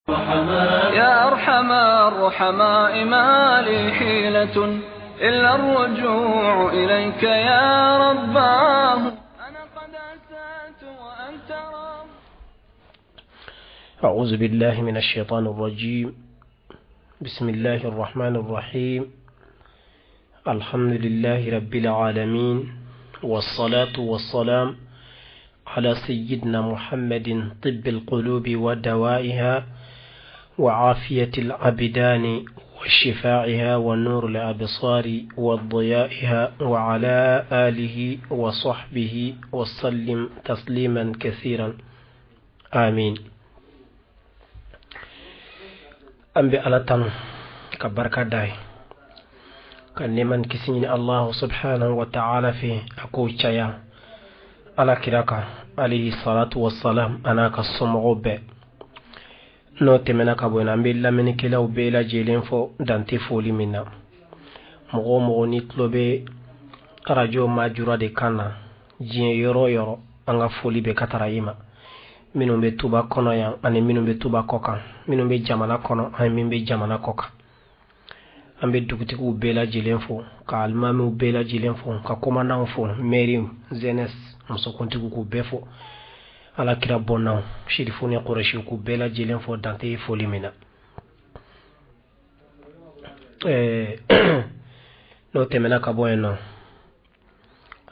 يا أرحم الرحماء ما لي حيلة إلا الرجوع إليك يا رباه. أنا قد أسأت وأنت رب. أعوذ بالله من الشيطان الرجيم. بسم الله الرحمن الرحيم. الحمد لله رب العالمين، والصلاة والسلام على سيدنا محمد طب القلوب ودوائها وعافية الأبدان وشفاعها ونور الأبصار وضيائها، وعلى آله وصحبه وسلم تسليما كثيرا، آمين. An bɛ Ala tanu ka barika da ye, ka nɛɛma ni kisi ɲini Allah subhanahu wa ta'ala fɛ, a k'o caya Ala kira kan alayhi salatu wassalam, a n'a ka somɔgɔw bɛɛ. N'o tɛmɛna ka bɔ yen, an bɛ lamɛnnikɛlaw bɛɛ lajɛlen fo dan tɛ foli min na. Mɔgɔ o mɔgɔ ni tulo bɛ arajo Majura de kan na diɲɛ yɔrɔ o yɔrɔ, an ka foli bɛ ka taara i ma. Minnu bɛ tuba kɔnɔ yan ani minnu bɛ tuba kɔ kan, minnu bɛ jamana kɔnɔ ani minnu bɛ jamana kɔ kan, an bɛ dugutigiw bɛɛ lajɛlen fo, ka alimamiw bɛɛ lajɛlen fo, ka komandanw fo, mɛriw, jeunesse, musokuntigiw, k'u bɛɛ fo, Ala kira bɔnnaw, sirifu ni kɔrɔsiw, k'u bɛɛ lajɛlen fo dan tɛ foli min na. N'o tɛmɛna ka bɔ yen nɔ,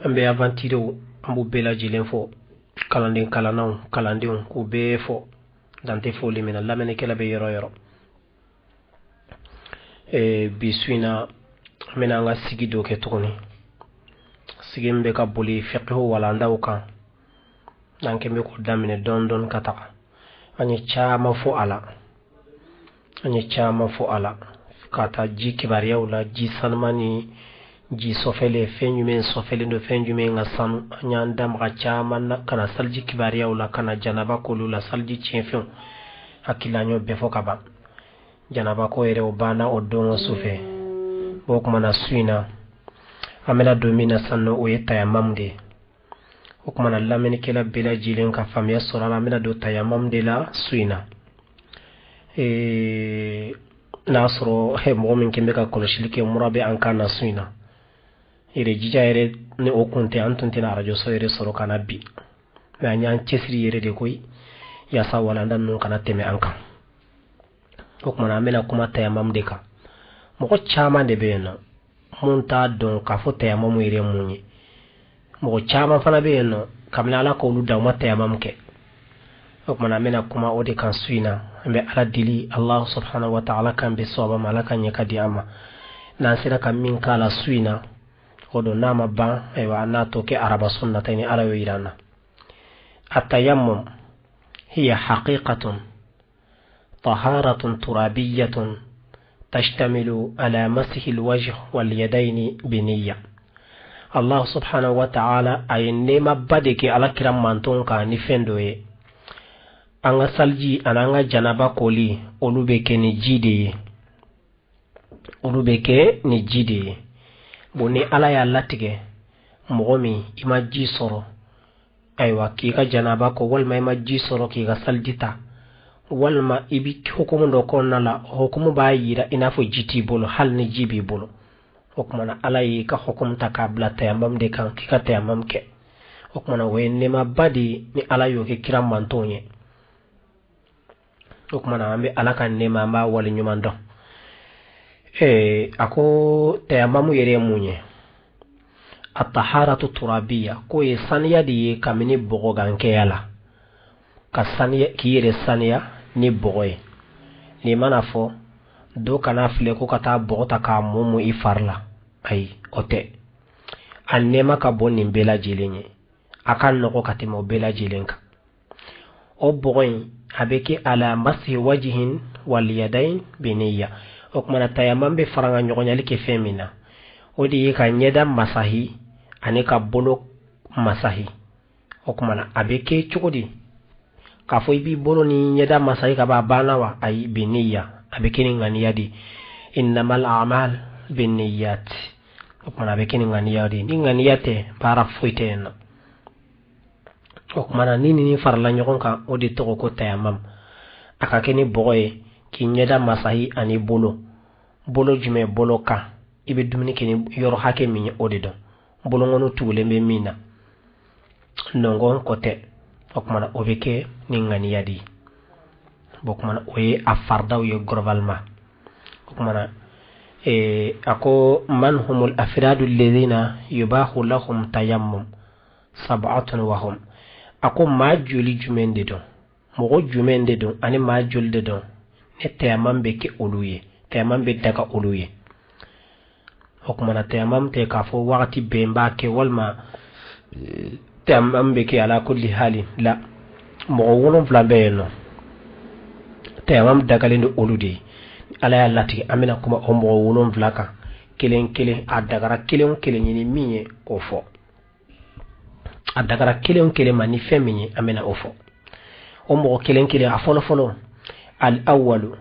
an bɛ aventuriers, an b'u bɛɛ lajɛlen fo, kalanden kalannaw, kalandenw, k'u bɛɛ fo dan tɛ foli min na. Lamɛnnikɛla bɛ yɔrɔ o yɔrɔ, bi su in na, an bɛna an ka sigi dɔ kɛ tuguni, sigi min bɛ ka boli fiqhu walandaw kan. N'an kɛn bɛ k'o daminɛ dɔɔni dɔɔni ka taga, an ye caman fɔ a la, an ye caman fɔ a la, ka taa ji kibaruyaw la, ji sanuman ni ji sɔfɛlen, fɛn jumɛn sɔfɛlen don, fɛn jumɛn ka sanu. An y'an da maga caman na, ka na saliji kibaruyaw la, ka na janaba kolu la, saliji tiɲɛfɛnw. Hakili an y'o bɛɛ fɔ ka ban. Janaba ko yɛrɛ, o banna o don o su fɛ. O kuma na, su in na, an bɛna don min na sisan nɔ, o ye tayamamu de ye. O kuma na, lamɛnnikɛla bɛɛ lajɛlen ka faamuya sɔrɔ a la, an bɛna don tayamamu de la su in na. N'a sɔrɔ mɔgɔ min kɛn bɛ ka kɔlɔsili kɛ, mura bɛ an kan na su in na yɛrɛ, jija yɛrɛ ni o kun tɛ, an tun tɛna arajo so yɛrɛ sɔrɔ ka na bi. Mɛ an y'an cɛsiri yɛrɛ de koyi, yaasa walanda ninnu kana tɛmɛ an kan. O kumana, an bɛna kuma tayamamu de kan. Mɔgɔ caman de bɛ yen nɔ mun t'a dɔn k'a fɔ tayamamu yɛrɛ ye mun ye. Mɔgɔ caman fana bɛ yen nɔ, kabini Ala k'olu da, u ma tayamamu kɛ. O kumana, an bɛna kuma o de kan su in na. An bɛ Ala deli Allah subhanahu wa ta'ala kan bɛ sɔba ma, Ala ka ɲɛ ka di an ma. N'an sera ka min k'a la su in na, o don. N'a ma ban, ayiwa, an n'a to kɛ araba sun nata, ni Ala y'o yira an na. التيمم هي حقيقة طهارة ترابية تشتمل على مسح الوجه واليدين بنية. Allah subhanahu wa ta'ala a ye nɛɛmaba de kɛ Ala kira manton kan ni fɛn dɔ ye. An ka saliji ani an ka janaba koli, olu bɛ kɛ ni ji de ye, olu bɛ kɛ ni ji de ye. Bon, ni Ala y'a latigɛ mɔgɔ min i ma ji sɔrɔ, ayiwa, k'i ka janaba ko, walima i ma ji sɔrɔ k'i ka saliji ta, walima i bi hukumu dɔ kɔnɔna la, hukumu b'a yira i n'a fɔ ji t'i bolo, hali ni ji b'i bolo, o kumana Ala y'i ka hukumu ta k'a bila tayamam de kan, k'i ka tayamam kɛ. O kumana, o ye nɛɛmaba de ye ni Ala y'o kɛ kira mantɔnw ye. O kumana, an bɛ Ala ka nɛɛma, an b'a wale ɲuman dɔn. A ko tayamamu yɛrɛ ye mun ye? Ataharatu turabiya, k'o ye saniya de ye kabini bɔgɔgankɛya la, ka saniya, k'i yɛrɛ saniya ni bɔgɔ ye. Nin mana fɔ, dɔ kana filɛ ko ka taa bɔgɔ ta k'a mɔ i fari la. Ayi, o tɛ. A nɛɛma ka bɔ nin bɛɛ lajɛlen ye, a ka nɔgɔ ka tɛmɛ o bɛɛ lajɛlen kan. O bɔgɔ in, a bɛ kɛ ala masi wajihin waliyadain biniya. O kumana, tayaman bɛ fara ka ɲɔgɔnyali kɛ fɛn min na, o de ye ka ɲɛda masahi ani ka bolo masahi. O kumana, a bɛ kɛ cogo di k'a fɔ i b'i bolo ni ɲɛda masahi ka ban, a banna wa? Ayi, biniya, a bɛ kɛ ni ŋaniya de. Innamal a'mal binniyat. O kumana, a bɛ kɛ ni ŋaniya de. Ni ŋaniya tɛ, baara foyi tɛ yen nɔ. O kumana, ni nin farala ɲɔgɔn kan, o de tɔgɔ ko tayamam. A ka kɛ ni bɔgɔ ye k'i ɲɛda masahi ani bolo. Bolo jumɛn? Bolo kan i bɛ dumuni kɛ ni yɔrɔ hakɛ min ye, o de dɔn. Bolonkɔni tugulen bɛ min na, nɔngɔn kɔ tɛ. O tuma na o bɛ kɛ ni ŋaniya de ye. Bon, o tuma na o ye a faridaw ye globalement. O tuma na a ko man humul afradu alladhina yubahu lahum tayammum sab'atun wa hum. A ko maa joli jumɛn de don, mɔgɔ jumɛn de don ani maa joli de don ne tayamam bɛ kɛ olu ye, tayamam bɛ daga olu ye? O tuma na tayamam tɛ k'a fɔ wagati bɛɛ n b'a kɛ, walima tayamam bɛ kɛ ala kulli hali la. Mɔgɔ 7 bɛ yen nɔ, tayamam dagalen don olu de ye. Ala y'a latigɛ, an bɛna kuma o mɔgɔ 7 kan kelen kelen. A dagara kelen o kelen ye ni min ye, k'o fɔ. A dagara kelen o kelen ma ni fɛn min ye, an bɛna o fɔ. O mɔgɔ kelen kelen, a fɔlɔ fɔlɔ, al awwalu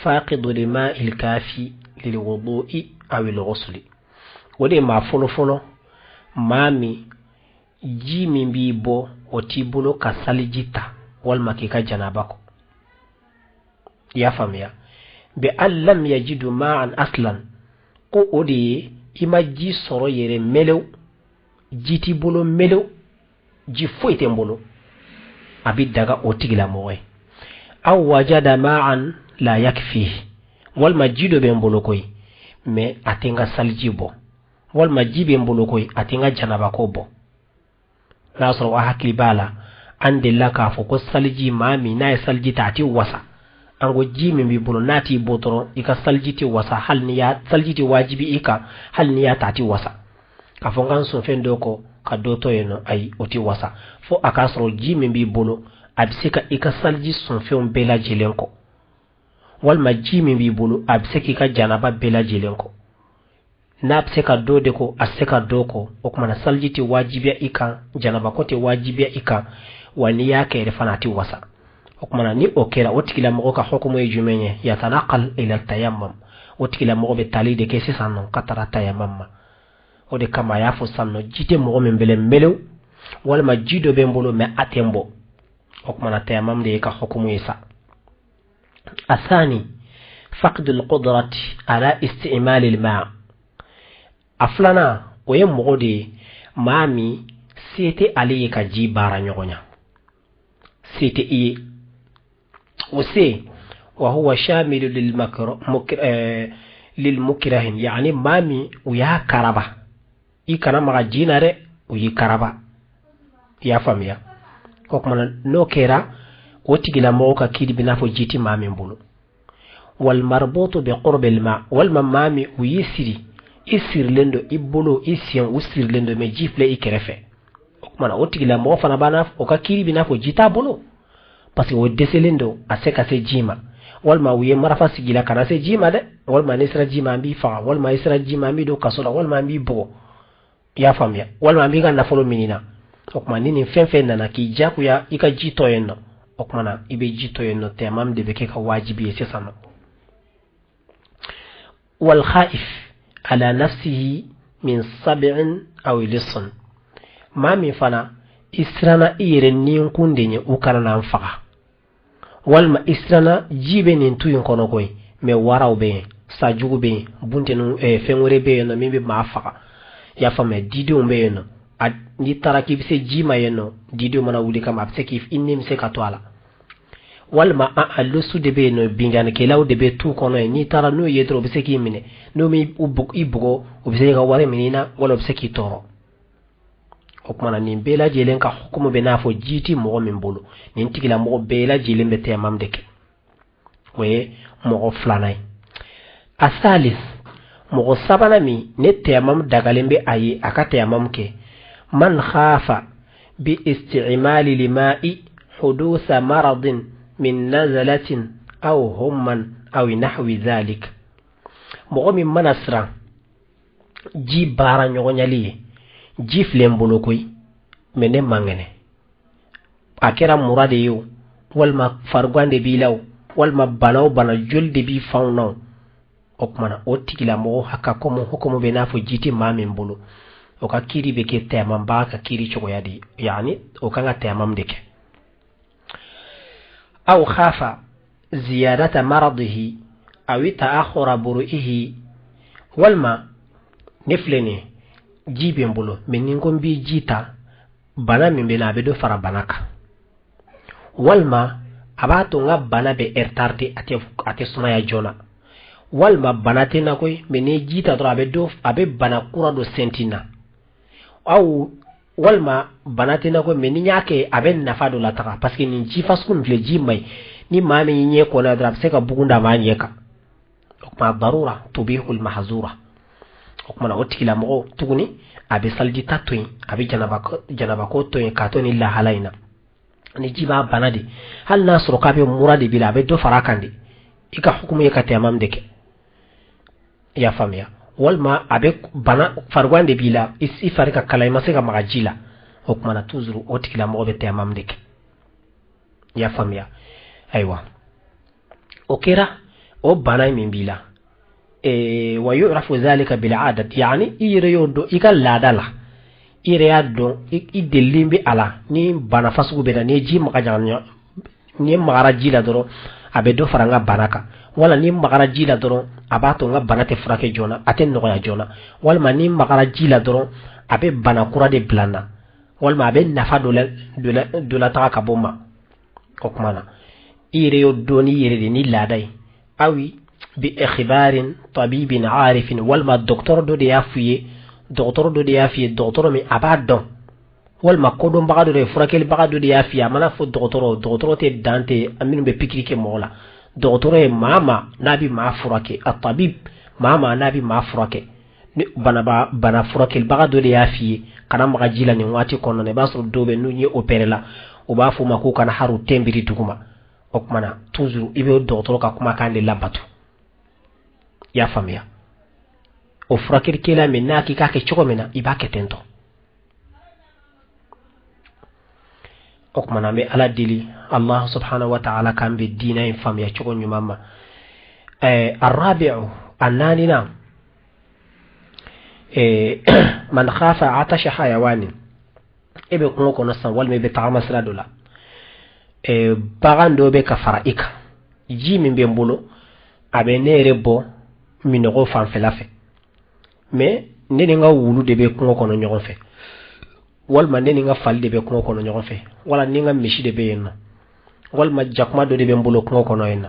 faqidu lima'il kafi lil wudu'i aw al ghusli. O de ye maa fɔlɔ fɔlɔ, maa min ji min b'i bɔ o t'i bolo ka saliji ta walima k'i ka janaba ko. I y'a faamuya? Bi an lam yajidu ma'an aslan, ko o de ye i ma ji sɔrɔ yɛrɛ melew, ji t'i bolo melew, ji foyi tɛ n bolo. A bɛ daga o tigilamɔgɔ ye. Aw wajada ma'an la yakfihi, walima ji dɔ bɛ n bolo koyi, mais a tɛ n ka saliji bɔ, walima ji bɛ n bolo koyi, a tɛ n ka janabako bɔ. N'a sɔrɔ a hakili b'a la, an delila k'a fɔ ko saliji, maa min n'a ye saliji ta a tɛ wasa. An ko ji min b'i bolo n'a t'i bɔ dɔrɔn, i ka saliji tɛ wasa. Hali n'i y'a saliji tɛ wajibi i kan, hali n'i y'a ta a tɛ wasa. K'a fɔ n ka n sɔn fɛn dɔ kɔ ka dɔ to yen nɔ, ayi, o tɛ wasa. Fo a k'a sɔrɔ ji min b'i bolo, a bɛ se ka i ka saliji sɔnfɛnw bɛɛ lajɛlen kɔ, walima ji min b'i bolo, a bɛ se k'i ka janaba bɛɛ lajɛlen kɔ. N'a bɛ se ka dɔ de ko, a tɛ se ka dɔ kɔ, o tuma na saliji tɛ wajibiya i kan, janabako tɛ wajibiya i kan, wa n'i y'a kɛ yɛrɛ fana a tɛ wasa. O tuma na ni o kɛra, o tigilamɔgɔ ka hukumu ye jumɛn ye? Yatanaqal ila tayammum. O tigilamɔgɔ bɛ tali de kɛ sisan nɔ ka taara tayammum ma. O de kama a y'a fɔ sisan nɔ, ji tɛ mɔgɔ min bɛlɛ melew, walima ji dɔ bɛ n bolo mais a tɛ n bɔ. O tuma na tayammum de ye ka hukumu ye sa. Asani faqdul qudrati ala isti'mal al-ma. A filanan, o ye mɔgɔ de ye, maa min se tɛ ale ye ka ji baara ɲɔgɔn ɲa, se tɛ i ye. O se wa huwa shamilu lil mukrahin, yani maa min u y'a karaba, i kana maga ji na dɛ, u y'i karaba. I y'a faamuya? O tuma na n'o kɛra, o tigilamɔgɔ ka kiiri bɛ n'a fɔ ji tɛ maa min bolo. Wal marbutu bi qurbil ma, walima maa min u y'i siri, i sirilen don, i bolo, i sen, u sirilen don, mais ji filɛ i kɛrɛfɛ. O tuma na o tigilamɔgɔ fana b'a n'a o ka kiiri bɛ n'a fɔ ji t'a bolo, parce que o dɛsɛlen don a se ka se ji ma, walima u ye marafa sigi la, kana se ji ma dɛ, walima n'i sera ji ma an b'i faga, walima i sera ji ma an b'i don kaso la, walima an b'i bugɔ. I y'a faamuya? Walima an b'i ka nafolo minɛ na. O tuma ni nin fɛn fɛn nana k'i diyagoya i ka ji tɔ yen nɔ, o tuma na i bɛ ji tɔ yen nɔ, tayamam de bɛ kɛ ka wajibi ye sisan nɔ. Wal khaif ala nafsihi min sab'in aw lisan, maa min fana i siranna i yɛrɛ ninkun de ɲɛ, u kana n'an faga, walima i siranna ji bɛ nin tu in kɔnɔ koyi, mais waraw bɛ yen, sajugu bɛ yen, buntenu fɛn wɛrɛ bɛ yen nɔ min bɛ maa faga. I y'a faamuya? Didenw bɛ yen nɔ. N'i taara k'i bɛ se ji ma yen nɔ, didenw mana wuli kama, a bɛ se k'i i ni bɛ se ka to a la. Walima a lusu de bɛ yen nɔ, binkannikɛlaw de bɛ tu kɔnɔ yen. N'i taara n'u ye dɔrɔn, u bɛ se k'i minɛ. N'u m'i i bugɔ, u bɛ se k'i ka wari minɛ i na, wala u bɛ se k'i tɔɔrɔ. O tuma na nin bɛɛ lajɛlen ka hukumu bɛ n'a fɔ ji tɛ mɔgɔ min bolo. Nin tigilamɔgɔ bɛɛ lajɛlen bɛ tayamam de kɛ. O ye mɔgɔ filanan ye. Asalis, mɔgɔ sabanan min ne tayamam dagalen bɛ a ye a ka tayamam kɛ, man khafa bi isti'mali lima'i hudusa maradin min nazalatin aw humman aw nahwi dhalik. Mɔgɔ min mana siran ji baara ɲɔgɔnyali ye, ji filɛ n bolo koyi, mais ne man kɛnɛ, a kɛra mura de ye o, walima farigan de b'i la o, walima bana o bana, joli de b'i fanw na o, o tuma na o tigilamɔgɔ ka komi hukumu bɛ n'a fɔ ji tɛ maa min bolo, o ka kiiri bɛ kɛ tayamambaga ka kiiri cogoya de ye, yani o kan ka tayamam de kɛ. Aw khafa ziyadata maradihi awi ta'akhura buru'ihi. Walima ne filɛ nin ye, ji bɛ n bolo, mais ni n ko n bɛ ji ta, bana min bɛ n na, a bɛ dɔ fara bana kan, walima a b'a to n ka bana bɛ retarder, a tɛ sumaya joona, walima bana tɛ n na koyi, mais ni ji ta dɔrɔn, a bɛ bana kura dɔ sɛnti n na, aw walima bana tɛ n na koyi, mais ni n y'a kɛ, a bɛ nafa dɔ lataga, parce que nin ji fasugu nin filɛ, ji man ɲi, ni maa min ɲɛ kɔnna dɔrɔn, a bɛ se ka bugun da maa ɲɛ kan. O tuma darura tubihul mahzura. O tuma na, o tigilamɔgɔ tuguni, a bɛ salijita to yen, a bɛ janabako to yen, k'a to nin lahala in na. Ni ji b'a bana de, hali n'a sɔrɔ k'a bɛ mura de b'i la, a bɛ dɔ fara a kan de, i ka hukumu ye ka tayamam de kɛ. I y'a faamuya? Walima a bɛ bana farigan de b'i la, i fari ka kala, i ma se ka maga ji la, o tuma na toujours o tigilamɔgɔ bɛ tayamam de kɛ. I y'a faamuya? Ayiwa, o kɛra o bana min b'i la, wa yu'rafu dhalika bil 'adat, yani i yɛrɛ y'o dɔn i ka laada la, i yɛrɛ y'a dɔn, i delilen bɛ a la, ni bana fasugu bɛ na, n'i ye ji maga ɲaga, n'i magara ji la dɔrɔn, a bɛ dɔ fara n ka bana kan, wala ni magara ji la dɔrɔn, a b'a to n ka bana tɛ furakɛ joona, a tɛ nɔgɔya joona, walima ni magara ji la dɔrɔn, a bɛ bana kura de bila n na, walima a bɛ nafa dɔ lataga ka bɔ n ma. O tuma na, i yɛrɛ y'o dɔn n'i yɛrɛ de ni laada ye, awi bi ikhbarin tabibin arifin, walima dɔgɔtɔrɔ dɔ de y'a f'i ye, dɔgɔtɔrɔ dɔ de y'a f'i ye, dɔgɔtɔrɔ min a b'a dɔn, walima kodɔnbaga dɔ de ye, furakɛlibaga dɔ de y'a f'i ye. A mana fɔ dɔgɔtɔrɔ, dɔgɔtɔrɔ tɛ dan tɛ minnu bɛ pikiri kɛ mɔgɔ la. Dɔgɔtɔrɔ ye maa ma n'a bɛ maa furakɛ, a tabib, maa ma n'a bɛ maa furakɛ. Ni bana furakɛlibaga dɔ de y'a f'i ye kana maga ji la nin waati kɔnɔna na, i b'a sɔrɔ dɔw bɛ n'u ye opéré la, u b'a fɔ u ma k'u kana hari ten biri duguma. O tuma na toujours i bɛ dɔgɔtɔrɔ ka kumakan de labato. I y'a faamuya? O furakɛlikɛla min n'a k'i k'a kɛ cogo min na, i b'a kɛ ten tɔ. O tuma na, an bɛ Ala deli, Allah subhanahu wa ta'ala, k'an bɛ diinɛ in faamuya cogo ɲuman ma. Arabi'u, a naaninan, man khafa atasha hayawani. E bɛ kungo kɔnɔ sisan, walima i bɛ tagama sira dɔ la, bagan dɔ bɛ ka fara i kan. Ji min bɛ n bolo, a bɛ ne yɛrɛ bɔ minɔgɔ fanfɛla fɛ, mais ne ni n ka wulu de bɛ kungo kɔnɔ ɲɔgɔn fɛ, walima ne ni n ka fali de bɛ kungo kɔnɔ ɲɔgɔn fɛ, wala ni n ka misi de bɛ yen nɔ, walima jakuma dɔ de bɛ n bolo kungo kɔnɔ yen nɔ.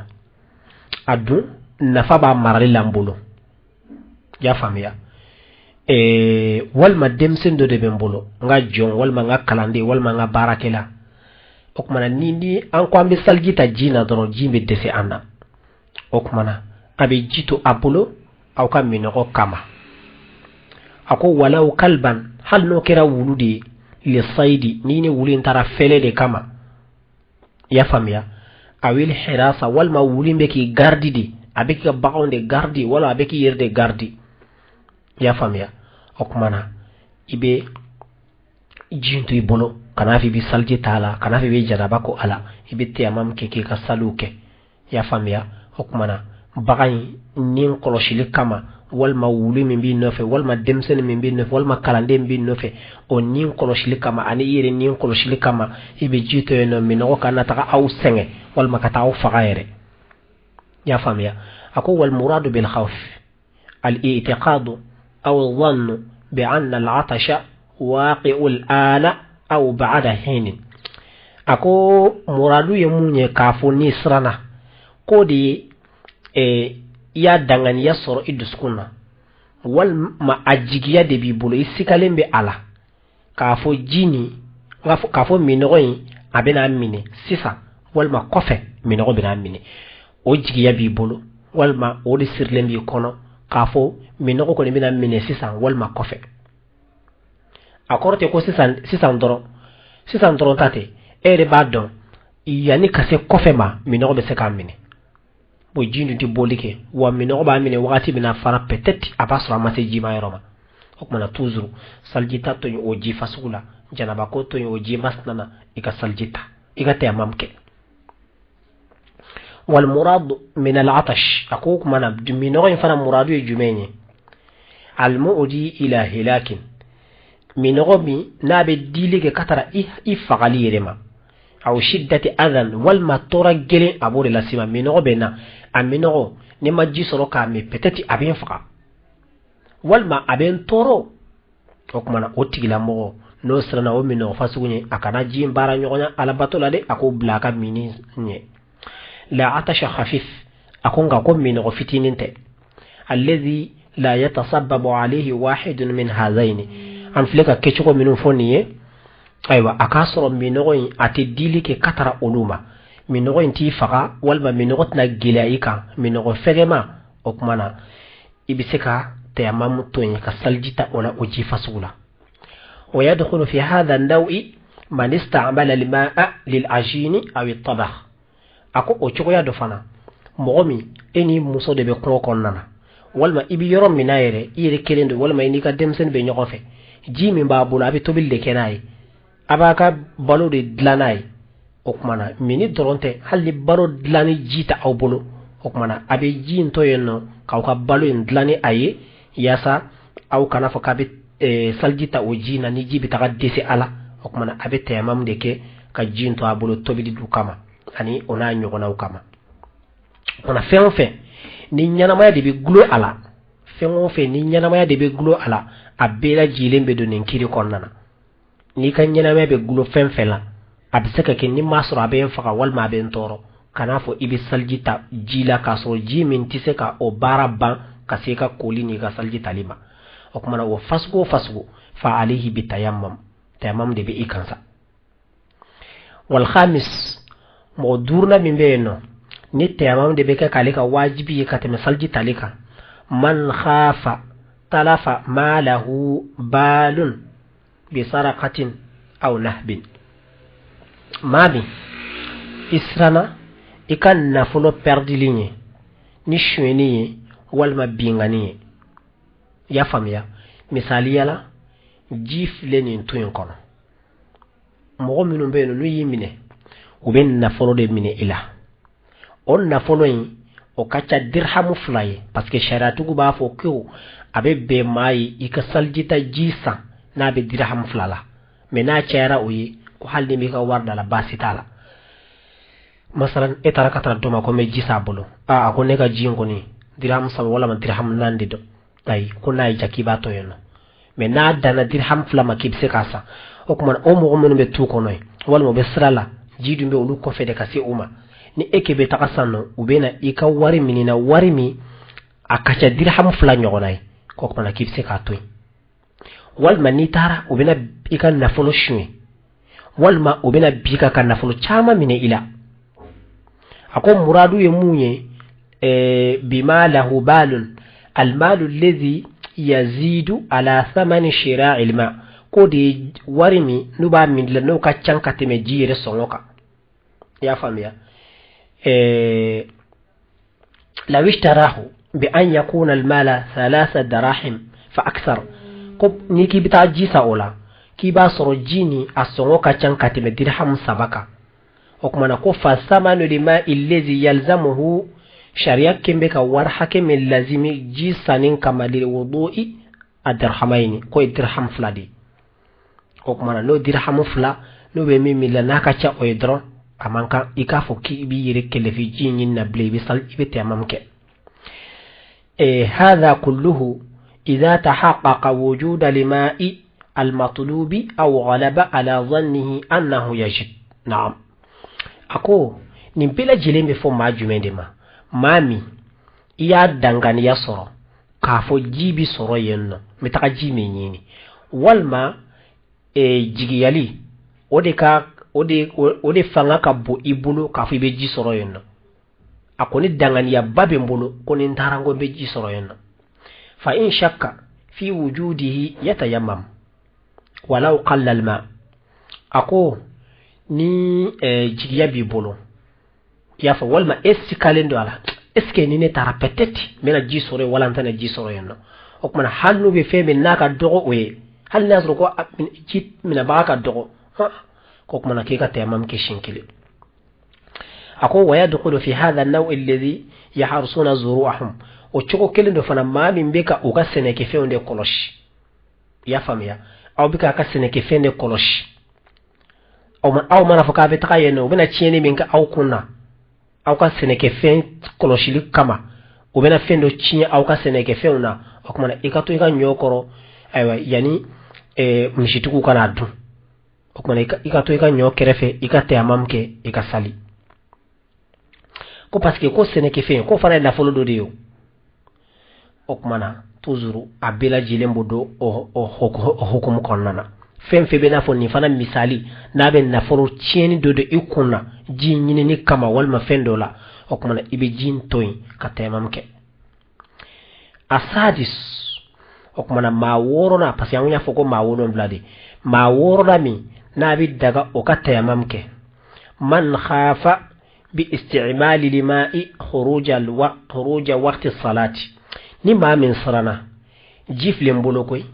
A dun nafa b'a marali la n bolo. I y'a faamuya? Walima denmisɛn dɔ de bɛ n bolo, n ka jɔn, walima n ka kalanden, walima n ka baarakɛla. O kumana, ni an ko an bɛ saliji ta ji na dɔrɔn, ji bɛ dɛsɛ an na. O kumana, a bɛ ji to a bolo aw ka minɔgɔ kama. A ko walaw kalban, hali n'o kɛra wulu de ye, lisayidi, ni wulu in taara fɛlɛ de kama. I y'a faamuya? Awil hirasa, walima wulu in bɛ k'i garidi de, a bɛ k'i ka baganw de garidi, wala a bɛ k'i yɛrɛ de garidi. I y'a faamuya? O kumana, i bɛ ji to i bolo, kana fɔ i bɛ saliji ta a la, kana fɔ i bɛ janaba ko a la, i bɛ teyamam kɛ k'i ka saliw kɛ. I y'a faamuya? O kumana, bagan in ni kɔlɔsili kama, walima wulu min b'i nɔfɛ, walima denmisɛnnin min b'i nɔfɛ, walima kalanden min b'i nɔfɛ, o ni kɔlɔsili kama ani i yɛrɛ ni kɔlɔsili kama, i bɛ ji to yen nɔ, minɔgɔ kana taga aw sɛgɛn, walima ka taa aw faga yɛrɛ. I y'a faamuya? A ko wal muradu bil khawf al i'tiqadu aw dhannu bi anna al atasha waqi'u al ana aw ba'da hinin. A ko muradu ye mun ye k'a fɔ n'i siranna k'o de ye, i y'a danganiya sɔrɔ i dusukun na, walima a jigiya de b'i bolo, i sikalen bɛ a la k'a fɔ ji nin, k'a fɔ minɔgɔ in a bɛna minɛ sisan, walima kɔfɛ minɔgɔ bɛna minɛ, o jigiya b'i bolo, walima o de sirilen b'i kɔnɔ k'a fɔ minɔgɔ kɔni bɛna minɛ sisan walima kɔfɛ. A kɔrɔ tɛ ko sisan sisan dɔrɔn, sisan dɔrɔn ta tɛ. E yɛrɛ b'a dɔn, yanni ka se kɔfɛ ma, minɔgɔ bɛ se k'a minɛ. Bon, ji dun tɛ bɔli kɛ wa, minɔgɔ b'a minɛ wagati min na fana, peut-être a b'a sɔrɔ a ma se jima yɔrɔ ma. O kumana, toujours saliji ta to yen o ji fasugu la, janabako to yen o ji masina na, i ka saliji ta, i ka tayamam kɛ. Wal murad min al atash, a ko o kumana, minɔgɔ in fana muradu ye jumɛn ye? Al mu'di ila hilakin, minɔgɔ min n'a bɛ dili kɛ ka taara i fagali yɛrɛ ma. Aw shiddati adhan, walima tɔɔrɔ gɛlɛn a b'o de lase ma. Minɔgɔ bɛ n na, a minɔgɔ ni ma ji sɔrɔ k'a min, peut-être a bɛ n faga walima a bɛ n tɔɔrɔ. O tuma na o tigilamɔgɔ n'o siranna o minɔgɔ fasugu ɲɛ, a kana ji in baara ɲɔgɔnya alabato la dɛ, a k'o bila a ka minni ɲɛ. La atasha khafif, a ko nka ko minɔgɔ fitinin tɛ, alladhi la yatasabbabu alayhi wahidun min hazaini. An filɛ ka kɛcogo minnu fɔ nin ye, ayiwa a k'a sɔrɔ minɔgɔ in a tɛ dili kɛ ka tara olu ma, minɔgɔ in t'i faga walima minɔgɔ tɛna gɛlɛya i kan, minɔgɔ fɛgɛma. O tuma na i bɛ se ka tayamamu to yen ka saliji ta o la, o ji fasugu la. Wa yadkhulu fi hadha an-naw'i man ista'mala al-ma'a lil-ajini aw at-tabakh. A ko o cogoya dɔ fana, mɔgɔ min e ni muso de bɛ kungo kɔnɔna na, walima i bɛ yɔrɔ min na yɛrɛ, i yɛrɛ kelen don, walima i n'i ka denmisɛnnin bɛ ɲɔgɔn fɛ, ji min b'a bolo a bɛ tobili de kɛ n'a ye, a b'a ka balo de dilan n'a ye. O tuma na minni dɔrɔn tɛ, hali ni balo dilanni ji tɛ aw bolo, o tuma na a bɛ ji in to yen nɔ k'aw ka balo in dilan ni a ye, yaasa aw kana fɔ k'a bɛ saliji ta o ji na ni ji bɛ taga dɛsɛ a la. O tuma na a bɛ tayamamu de kɛ ka ji in to a bolo tobili du kama ani o n'a ɲɔgɔnnaw kama. O tuma na fɛn o fɛn ni ɲɛnamaya de bɛ gulo a la, fɛn o fɛn ni ɲɛnamaya de bɛ gulo a la, a bɛɛ lajɛlen bɛ don nin kiri kɔnɔna na. N'i ka ɲɛnamaya bɛ gulo fɛn fɛn la, a bɛ se ka kɛ ni m'a sɔrɔ a bɛ n faga walima a bɛ n tɔɔrɔ, kan'a fɔ i bɛ saliji ta ji la k'a sɔrɔ ji min tɛ se ka o baara ban ka se i ka koli n'i ka saliji tali ma. O tuma na o fasugu o fasugu, fa alayhi bi tayammum, tayammum de bɛ i kan sa. Wal khamis, mɔgɔ duurunan min bɛ yen nɔ ni tayammum de bɛ kɛ k'ale ka wajibi ye ka tɛmɛ saliji tali kan, man khafa talafa malahu balun bi sarakatin aw nahbin. Maa min i siranna i ka nafolo pɛridili ye ni sonyɛni ye walima binkanni ye, i y'a faamuya. Misaliya la, ji filɛ nin to in kɔnɔ, mɔgɔ minnu bɛ yen n'u y'i minɛ, u bɛ nafolo de minɛ i la. O nafolo in o ka ca dirhamu 2 ye, parce que sariyatigiw b'a fɔ ko a bɛ bɛn maa ye i ka salijita ji san n'a bɛ dirhamu 2 la, mais n'a cayara o ye ko hali ni b'i ka wari da la baasi t'a la. Masalan e taara ka taa dɔ ma ko n bɛ ji san a bolo, aa a ko ne ka ji in kɔni dirhamu 3 walima dirhamu 4 de don, ayi ko n'a y'i diya k'i b'a to yen nɔ, mais n'a danna dirhamu 2 ma k'i bɛ se k'a san. O tuma o mɔgɔ minnu bɛ tu kɔnɔ yen walima u bɛ sira la, ji dun bɛ olu kɔfɛ de ka se u ma, ni e k'i bɛ taga san nɔ, u bɛ na i ka wari minɛ na, wari min a ka ca dirhamu 2 ɲɔgɔnna ye, k'o tuma na k'i bɛ se k'a to yen. Walima n'i taara u bɛna i ka nafolo suɲɛ, walima u bɛna bin ka ka nafolo caman minɛ i la. A ko muradu ye mun ye? Bima lahu balun almalu alladhi yazidu ala thamani shira'il ma, k'o de ye wari min n'u b'a min dilan n'o ka ca ka tɛmɛ ji yɛrɛ sɔngɔ kan. I y'a faamuya? Law ishtarahu bi an yakuna almala thalatha darahim fa akthar, ko n'i k'i bɛ taa ji san o la, k'i b'a sɔrɔ ji ni a sɔngɔ ka ca ka tɛmɛ dirhamu 3 kan. O tuma na ko fa thamanu lima allazi yalzamuhu, sariya kɛn bɛ ka wari hakɛ min lazimi ji sanni kama lil wudu'i a dirhamayni, k'o ye dirham 2 de ye. O tuma na n'o dirhamu 2 n'o bɛ min min la n'a ka ca o ye dɔrɔn, a man kan i k'a fɔ k'i b'i yɛrɛ kɛlɛfi ji ɲini na bilen, i bɛ sali, i bɛ tayamam kɛ. Hadha kulluhu idha tahaqqaqa wujuda lima'i al-matlubi aw ghalaba ala dhannihi annahu yajid. Naam, a ko nin bɛɛ lajɛlen bɛ fɔ maa jumɛn de ma? Maa min i y'a danganiya sɔrɔ k'a fɔ ji bi sɔrɔ yen nɔ, n bɛ taga ji min ɲini, walima jigiyali o de ka o de o de fanga ka bon i bolo k'a fɔ i bɛ ji sɔrɔ yen nɔ. A ko ni danganiyaba bɛ n bolo ko ni n taara n ko n bɛ ji sɔrɔ yen nɔ. Fa in shakka fi wujudihi yatayammam walaw qalla al-ma. A ko ni jigiya b'i bolo, i y'a fɔ, walima e sikalen don a la, est ce que ni ne taara peut-être n bɛna ji sɔrɔ yen wala n tɛna ji sɔrɔ yen nɔ. O tuma na hali n'u bɛ fɛn min n'a ka dɔgɔ o ye, hali n'a sɔrɔ ko ji minɛbaga ka dɔgɔ, k'o tuma na k'i ka tayamam kɛ siɲɛ kelen. A ko wa yadkhulu fi hadha an-naw' alladhi yahrusuna zuru'ahum, o cogo kelen dɔ fana maa min bɛ ka u ka sɛnɛkɛfɛnw de kɔlɔsi, i y'a faamuya, aw bɛ k'a ka sɛnɛkɛfɛn de kɔlɔsi. Aw mana fɔ k'a bɛ taga yen nɔ, u bɛna tiɲɛni min kɛ aw kun na aw ka sɛnɛkɛfɛn kɔlɔsili kama, u bɛna fɛn dɔ tiɲɛ aw ka sɛnɛkɛfɛnw na. O tuma na i ka to i ka ɲɔ kɔrɔ, ayiwa, yanni misitigiw kana dun. O tuma na i ka to i ka ɲɔ kɛrɛfɛ, i ka tayamam kɛ, i ka sali, ko parce que ko sɛnɛkɛfɛn ko fana ye nafolo dɔ de ye. O tuma na toujours a bɛɛ lajɛlen b'o don o hukumu kɔnɔna na. Fɛn fɛn bɛ n'a fɔ nin fana misali, n'a bɛ nafolo tiɲɛni dɔ don i kun na ji ɲinini kama walima fɛn dɔ la, o tuma na i bɛ ji in to yen ka tayamam kɛ. Asadis, o tuma na maa wɔɔrɔnan, parce que an y'a fɔ ko maa 7 de, maa wɔɔrɔnan min n'a bɛ daga o ka tayamam kɛ, man khafa bi istimali lima'i khuruja waqti salati. Ni maa min siranna, ji filɛ n bolo koyi,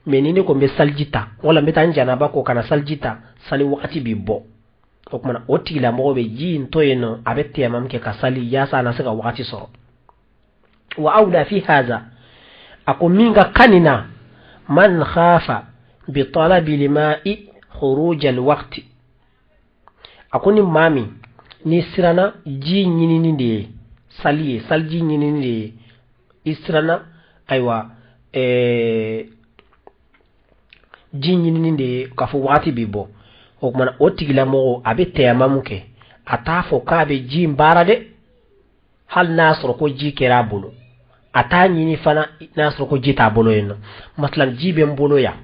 mais ni ne ko n bɛ saliji ta wala n bɛ taa n janaba ko ka na saliji ta, sali wagati bɛ bɔ. O tuma na o tigilamɔgɔ bɛ ji in to yen nɔ, a bɛ tayamam kɛ ka sali yaasa a na se ka wagati sɔrɔ. Wa awla fi haza, a ko min ka kan nin na, man khafa bi talabi lima'i khuruja alwaqti, a ko ni maa min ni siranna ji ɲinini de ye sali ye, saliji ɲinini de ye i siranna, ayiwa, ji ɲinini de ye k'a fɔ wagati bɛ bɔ, o tuma na o tigilamɔgɔ a bɛ tayamamu kɛ, a t'a fɔ k'a bɛ ji in baara dɛ, hali n'a sɔrɔ ko ji kɛra a bolo, a t'a ɲini fana n'a sɔrɔ ko ji t'a bolo yen nɔ. Masalan ji bɛ n bolo yan,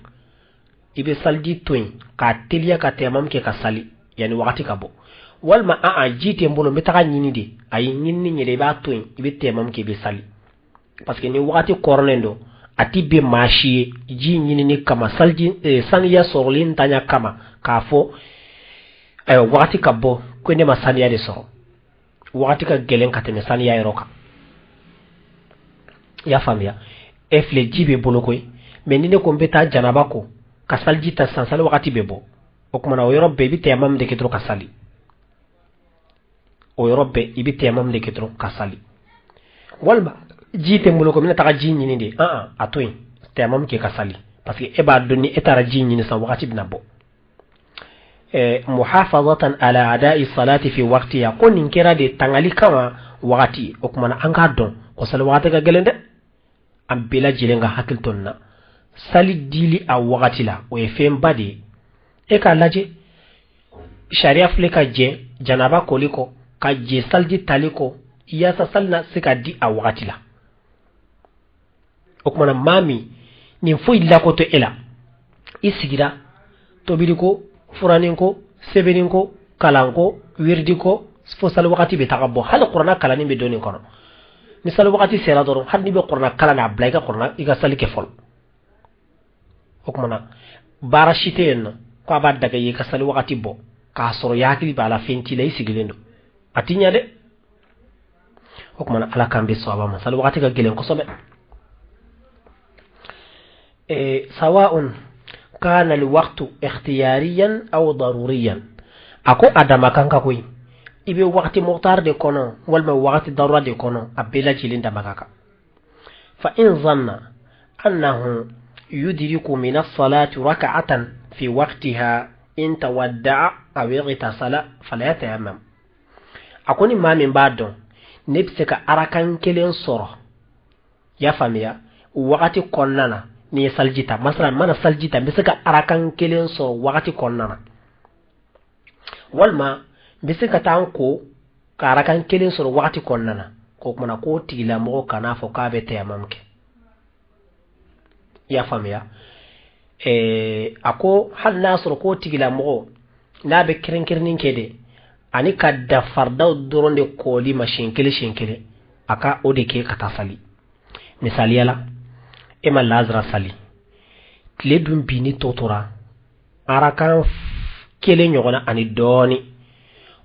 i bɛ saliji to yen k'a teliya ka tayamamu kɛ ka sali yanni wagati ka bɔ, walima a ji tɛ n bolo, n bɛ taga ɲini de, a ye ɲinini yɛrɛ, i b'a to yen, i bɛ tayamamu kɛ, i bɛ sali, parce que ni wagati kɔrɔnen don, a ti bɛn maa si ye ji ɲinini kama, saliji saniya sɔrɔli ntanya kama, k'a fɔ ayiwa wagati ka bɔ ko ne ma saniya de sɔrɔ. Wagati ka gɛlɛn ka tɛmɛ saniya yɔrɔ kan, i y'a faamuya? E filɛ, ji bɛ bolo koyi, mais ni ne ko n bɛ taa janaba ko ka saliji ta sisan, sali wagati bɛ bɔ. O tuma na o yɔrɔ bɛɛ i bɛ tayamamu de kɛ dɔrɔn ka sali, o yɔrɔ bɛɛ i bɛ tayamamu de kɛ dɔrɔn ka sali. Walima ji tɛ n bolo ko n bɛna taga ji ɲini de, an a to yen, tayamamu kɛ ka sali, parce que e b'a dɔn ni e taara ji ɲini sisan wagati bɛna bɔ. Muhafazatan ala ada'i salati fi waqtiha, ko nin kɛra de tangali kama wagati. O tuma na an k'a dɔn ko sali wagati ka gɛlɛn dɛ, an bɛɛ lajɛlen ka hakili to nin na. Sali dili a wagati la, o ye fɛnba de ye. E k'a lajɛ, sariya filɛ ka jɛ janaba koli kɔ, ka jɛ saliji tali kɔ, yaasa sali na se ka di a wagati la. O tuma na maa min nin foyi lako to e la, i sigira tobili ko, furanin ko, sɛbɛnni ko, kalan ko, wiridi ko, fo sali wagati bɛ taga bɔ, hali kuranna kalanni bɛ don nin kɔnɔ. Ni sali wagati sera dɔrɔn, hali n'i bɛ kuranna kalan na, a bila i ka kuranna, i ka sali kɛ fɔlɔ. O tuma na baara si tɛ yen nɔ ko a b'a daga i ye ka sali wagati bɔ k'a sɔrɔ i hakili b'a la, fɛn t'i la, i sigilen don, a ti ɲɛ dɛ. O tuma na ala k'an bɛ sɔn a ma, sali wagati ka gɛlɛn kosɛbɛ. Sawa'un kana alwaqtu ikhtiyariyan aw daruriyan, a ko a dama kan ka koyi, i bɛ wagati mukhtar de kɔnɔ walima wagati darura de kɔnɔ, a bɛɛ lajɛlen dama ka kan. Fa in zanna annahu yudriku min as-salati rak'atan fi waqtiha in tawadda'a aw ightasala fala yatayammam. A ko ni maa min b'a dɔn ne bɛ se ka arakan kelen sɔrɔ, i y'a faamuya, wagati kɔnɔna na, n'i ye saliji ta, masalan n mana saliji ta, n bɛ se ka arakan kelen sɔrɔ wagati kɔnɔna na, walima n bɛ se ka taa n ko ka arakan kelen sɔrɔ wagati kɔnɔna na, k'o kumana k'o tigilamɔgɔ kan'a fɔ k'a bɛ tayamam kɛ, i y'a faamuya? A ko hali n'a sɔrɔ k'o tigilamɔgɔ n'a bɛ kɛrɛnkɛrɛnni kɛ de, ani ka da faridaw dɔrɔn de kɔli ma siɲɛ kelen siɲɛ kelen, a ka o de kɛ ka taa sali. Misaliya la, e ma lazara sali, tile dun binni tɔ tora arakan kelen ɲɔgɔnna ani dɔɔni,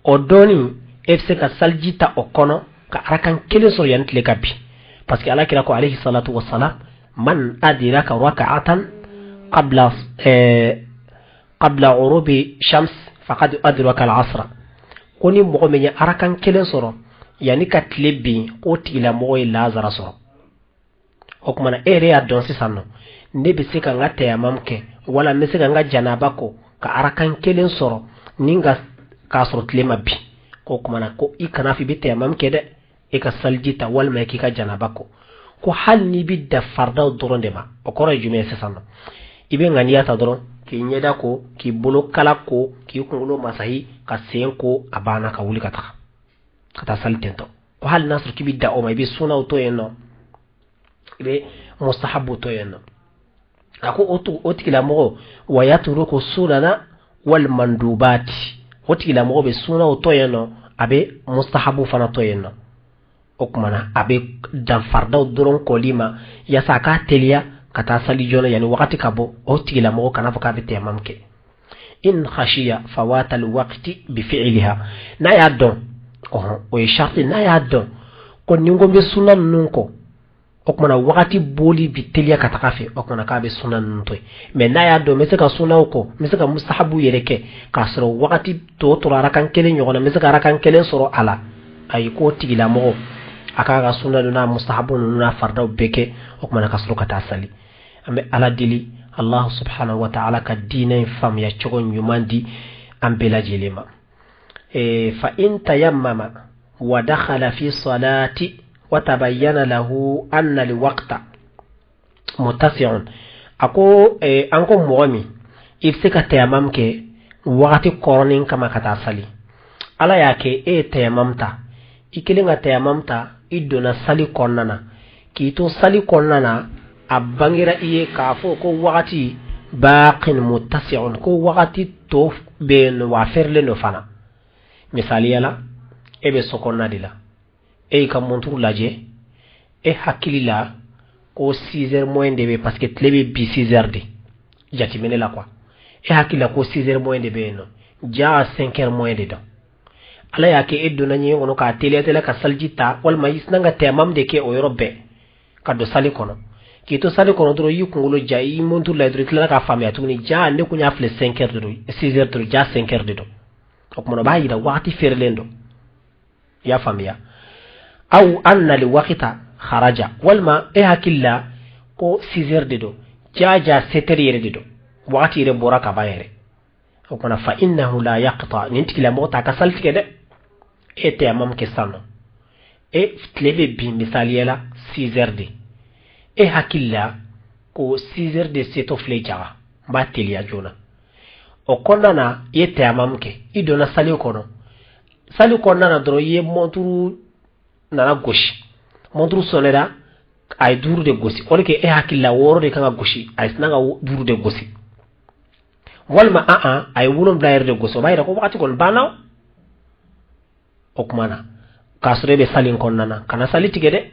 o dɔɔni e bɛ se ka saliji ta o kɔnɔ ka arakan kelen sɔrɔ yanni tile ka bin, parce que ala kira ko alayhi salatu wassalam, man adraka raka'atan qabla ghurubi shams faqad adraka al-asra, ko ni mɔgɔ min ye arakan kelen sɔrɔ yanni ka tile bin, k'o tigilamɔgɔ ye lazara sɔrɔ. O tuma na e yɛrɛ y'a dɔn sisan nɔ, ne bɛ se ka n ka tayamam kɛ, wala n bɛ se ka n ka janaba ko ka arakan kelen sɔrɔ ni ka k'a sɔrɔ tile ma bin, ko kuma na ko i kana fɔ i bɛ tayamam kɛ dɛ, e ka saliji ta walima i k'i ka janaba ko. Ko hali n'i bɛ dan faridaw dɔrɔn de ma, o kɔrɔ ye jumɛn ye sisan nɔ? I bɛ ŋaniya ta dɔrɔn k'i ɲɛda ko, k'i bolo kala ko, k'i kunkolo masahi, ka sen ko, a banna, ka wuli ka taga ka taa sali tentɔ. Ko hali n'a sɔrɔ k'i bɛ dan o ma, i bɛ sunaw to yen nɔ, i bɛ mustahabu to yen nɔ. A ko o tigilamɔgɔ wa yatruku sunana wal mandubati, o tigilamɔgɔ bɛ sunaw to yen nɔ, a bɛ mustahabu fana to yen nɔ. O tuma na a bɛ dan faridaw dɔrɔn kɔli ma yaasa a k'a teliya ka taa sali joona yanni wagati ka bɔ. O tigilamɔgɔ kana fɔ k'a bɛ tayamam kɛ. In khashiya fawata alwaqti bi fi'liha, n'a y'a dɔn, ɔhɔn, o ye sharti, n'a y'a dɔn ko ni n ko n bɛ suna ninnu kɔ, o tuma na wagati boli bi teliya ka taga fɛ, o tuma na k'a bɛ suna ninnu to yen. Mais n'a y'a dɔn n bɛ se ka sunaw kɔ, n bɛ se ka mustahabu yɛrɛ kɛ k'a sɔrɔ wagati tɔ tora arakan kelen ɲɔgɔn na, n bɛ se ka arakan kelen sɔrɔ a la, ayi, k'o tigilamɔgɔ a k'a ka suna ninnu n'a mustahabu ninnu n'a faridaw bɛɛ kɛ, o tuma na ka sɔrɔ ka taa sali. An bɛ Ala deli, Allah subhanahu wa ta'ala ka diinɛ in faamuya cogo ɲuman di an bɛɛ lajɛlen ma. Fa in tayammama wa dakhala fi salati wa tabayyana lahu anna alwaqta muttasi'un. A ko an ko mɔgɔ min i bɛ se ka tayamam kɛ wagati kɔrɔnin kama ka taa sali, Ala y'a kɛ e ye tayamam ta, i kelen ka tayamam ta, i donna sali kɔnɔna na, k'i to sali kɔnɔna na, a bangera i ye k'a fɔ ko wagati baqin muttasi'un, ko wagati tɔ bɛ yen nɔ wa a fɛrɛlen don fana. Misaliya la, e bɛ so kɔnɔna de la, e y'i ka monturu lajɛ, e hakili la ko 6 heures moins de bɛ, parce que tile bɛ bi 6 heures de jateminɛ la quoi, e hakili la ko 6 heures moins de bɛ yen nɔ, ja 5 heures moins de dɔn. Ala y'a kɛ e donna ɲɛgɛn kɔnɔ k'a teliya teliya ka saliji ta, walima i sinna ka tayamam de kɛ o yɔrɔ bɛɛ ka don sali kɔnɔ. K'i to sali kɔnɔ dɔrɔn, i y'i kunkolo ja, i monturu la dɔrɔn, i tilala k'a faamuya tuguni, ja ne kun y'a filɛ 5 heures de don, 6 heures de don, ja 5 heures de don. O tuma o b'a yira wagati feerelen don, i y'a faamuya? Aw anna liwaqita kharaja, walima e hakili la ko 6 heures de don, ja ja 7 heures yɛrɛ de don, wagati yɛrɛ bɔra ka ban yɛrɛ. O kumana fa innahu la yaqta, nin tigilamɔgɔ t'a ka sali tigɛ dɛ. E tayamam kɛ sisan nɔ, e tile bɛ bin misaliya la 6 heures de, e hakili la ko 6 heures de setɔ filɛ jaga, n b'a teliya joona. O kɔnɔna na i ye tayamam kɛ, i donna sali kɔnɔ, sali kɔnɔna na dɔrɔn i ye monturu nana gosi, monturu sɔnɛra, a ye 5 de gosi, o de kɛ e hakili la 6 de kan ka gosi, a ye sina ka 5 de gosi, walima a ye 7 yɛrɛ de gosi, o b'a yira ko wagati kɔni banna. O kuma na k'a sɔrɔ e bɛ sali kɔnɔna na, kana sali tigɛ dɛ,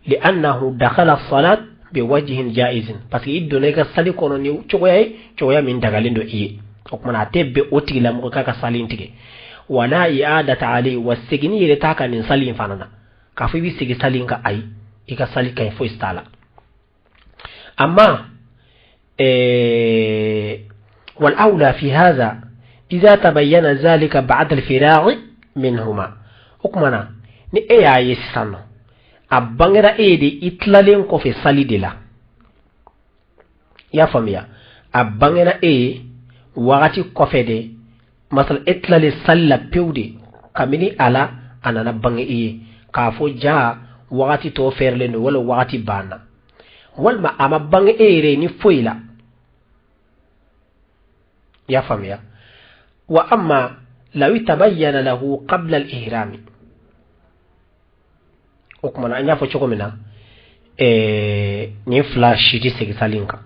li annahu dakhala salat bi wajhin jaizin, parce que i donna i ka sali kɔnɔ ni cogoya ye, cogoya min dagalen don i ye. O kuma na a tɛ bɛn o tigilamɔgɔ k'a ka sali tigɛ. Wala i'adata alayhi, wa seginni yɛrɛ t'a ka nin sali in fana na, k'a fɔ i bɛ segin sali in kan, ayi, i ka sali ka ɲi, foyi t'a la. Amma wal awla fi hadha idha tabayyana zalika ba'da al-firagh minhuma. O kuma na ni e y'a ye sisan nɔ, a bangera e de i tilalen kɔfɛ sali de la, i y'a faamuya? A bangera e ye wagati kɔfɛ de, masala e tilalen sali la pewu de, kabini a la a nana bange i ye k'a fɔ ja wagati tɔ fɛrɛlen don, wala wagati banna, walima a ma bange e yɛrɛ ni foyi la, i y'a faamuya? Wa amma law tabayyana lahu qabla al-ihrami, o kuma na an y'a fɔ cogo min na, nin fila si tɛ segin sali in kan.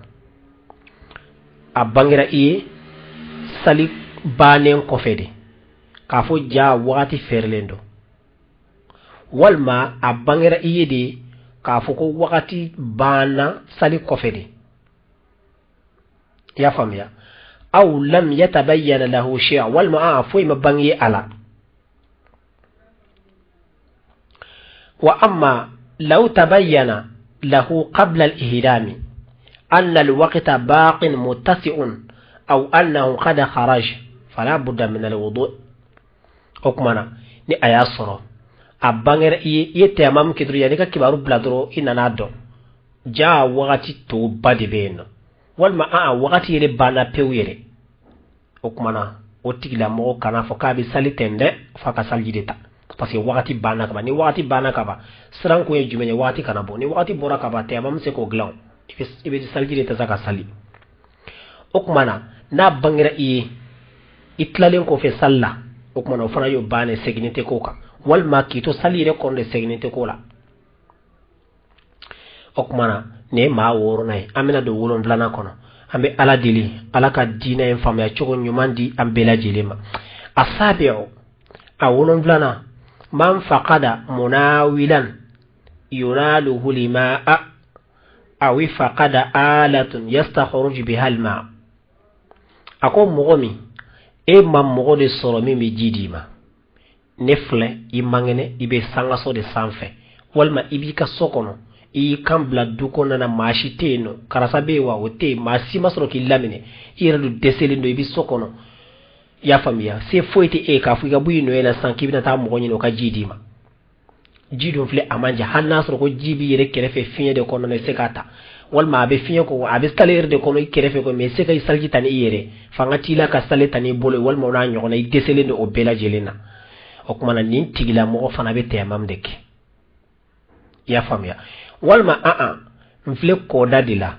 A bangera i ye sali bannen kɔfɛ de k'a fɔ ja wagati fɛrɛlen don, walima a bangera i ye de k'a fɔ ko wagati banna sali kɔfɛ de, i y'a faamuya? Aw lam yatabayyana lahu shay'a, walima a foyi ma bange a la. Wa amma law tabayyana lahu qabla al-ihrami anna al-waqta baqin muttasi'un aw annahu qad kharaj fala budda min al-wudu'. O kuma na ni a y'a sɔrɔ a bangera i ye, i ye tayamam kɛ dɔrɔn, yanni i ka kibaru bila dɔrɔn i nana dɔn ja wagati tɔ ba de bɛ yen nɔ, walima wagati yɛrɛ banna pewu yɛrɛ. O kuma na o tigilamɔgɔ kana fɔ k'a bɛ sali ten dɛ, f'a ka saliji de ta, parce que wagati banna kaban. Ni wagati banna kaban, siran kun ye jumɛn ye? Wagati kana bɔ. Ni wagati bɔra kaban, tayamamu se k'o dilan, i bɛ saliji de ta sa ka sali. O tuma na n'a bangera i ye i tilalen kɔfɛ sali la, o tuma na o fana y'o bannen, seginni tɛ k'o kan, walima k'i to sali yɛrɛ kɔnɔ de, seginni tɛ k'o la. O tuma na nin ye maa wɔɔrɔnan ye. An bɛna don wolonfilanan kɔnɔ. An bɛ Ala deli, Ala ka diinɛ in faamuya cogo ɲuman di an bɛɛ lajɛlen ma. Asabi'u, a wolonfilanan, man faqada munawilan yunaluhu lima'a aw faqada alatun yastakhruju biha alma. A ko mɔgɔ min, e ma mɔgɔ de sɔrɔ min bɛ ji d'i ma, ne filɛ i man kɛnɛ, i bɛ sankaso de sanfɛ, walima i b'i ka so kɔnɔ, i y'i kan bila du kɔnɔna na, maa si tɛ yen nɔ, karisa bɛ yen wa, o tɛ yen, maa si ma sɔrɔ k'i laminɛ, i yɛrɛ dun dɛsɛlen don, i bɛ so kɔnɔ, i y'a faamuya, se foyi tɛ e ye k'a fɔ i ka bɔ i nɔ la sisan k'i bɛna taa mɔgɔ ɲini o ka ji d'i ma. Ji dun filɛ a man jan, hali n'a sɔrɔ ko ji b'i yɛrɛ kɛrɛfɛ fiɲɛ de kɔnɔna na, i tɛ se k'a ta, walima a bɛ fiɲɛ kɔ, a bɛ sali yɛrɛ de kɔnɔ i kɛrɛfɛ kɔ, mais i tɛ se ka i saliji ta ni i yɛrɛ, fanga t'i la ka sali ta n'i bolo ye, walima o n'a ɲɔgɔnna, i dɛsɛlen don o bɛɛ lajɛlen na. O tuma na nin tigilamɔgɔ fana bɛ tayamamu de kɛ, i y'a faamuya. Walima an n filɛ kɔda de la,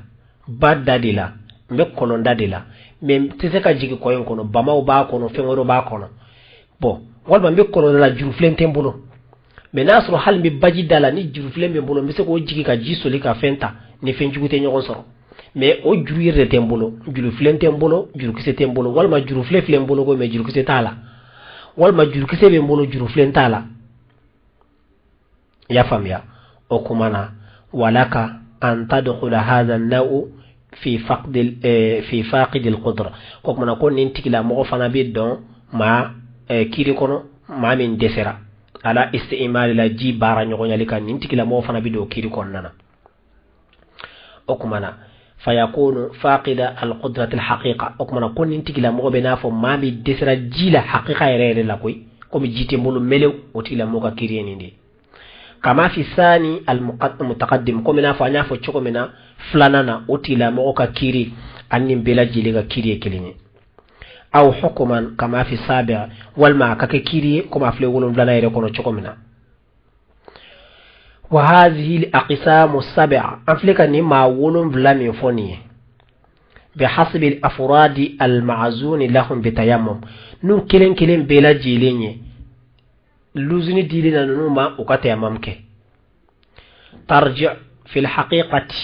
ba da de la, n bɛ kɔlɔnda de la, mais n tɛ se ka jigin kɔ in kɔnɔ, bamaw b'a kɔnɔ, fɛn wɛrɛw b'a kɔnɔ, bon, walima n bɛ kɔlɔnda la, jurufilen tɛ n bolo, mais n'a sɔrɔ hali n bɛ baji da la, ni jurufilen bɛ n bolo, n bɛ se k'o jigin ka ji soli ka fɛn ta, ni fɛn jugu tɛ ɲɔgɔn sɔrɔ, mais o juru yɛrɛ de tɛ n bolo, jurufilen tɛ n bolo, jurukisɛ tɛ n bolo, walima jurufilen filɛ n bolo ko, mais jurukisɛ t'a la, walima jurukisɛ bɛ n bolo, jurufilen t'a la, i y'a faamuya. O kuma na walaka an tadkhula hadha an-naw'u fi faqd fi faqid al-qudra. Ko kuma na ko nin tigilamɔgɔ fana bɛ dɔn maa kiri kɔnɔ, maa min dɛsɛra ala istimali la, ji baara ɲɔgɔnyali kan, nin tigilamɔgɔ fana bɛ don kiri kɔnɔna na. O kuma na fayakunu faqida al-qudrati al-haqiqa. O kuma na ko nin tigilamɔgɔ bɛ n'a fɔ maa min dɛsɛra ji la haqiqa yɛrɛ yɛrɛ la koyi, komi ji tɛ n bolo melew, o tigilamɔgɔ ka kiri ye nin de ye. Kama fi sani al-mutaqaddim, komi n'a fɔ an y'a fɔ cogo min na filanan na, o tigilamɔgɔ ka kiri ani nin bɛɛ lajɛlen ka kiri ye kelen ye. Aw hukuman kama fi sabi', walima a ka kɛ kiri ye komi a filɛ wolonfilanan yɛrɛ kɔnɔ cogo min na. Wa hadhihi al-aqsamu sab'a, an filɛ ka nin maa wolonfila min fɔ nin ye, bi hasbi al-afradi al-ma'zuni lahum bi tayammum, n'u kelen kelen bɛɛ lajɛlen ye luzuni dili na ninnu ma u ka tayammum kɛ. Tarji fi al-haqiqati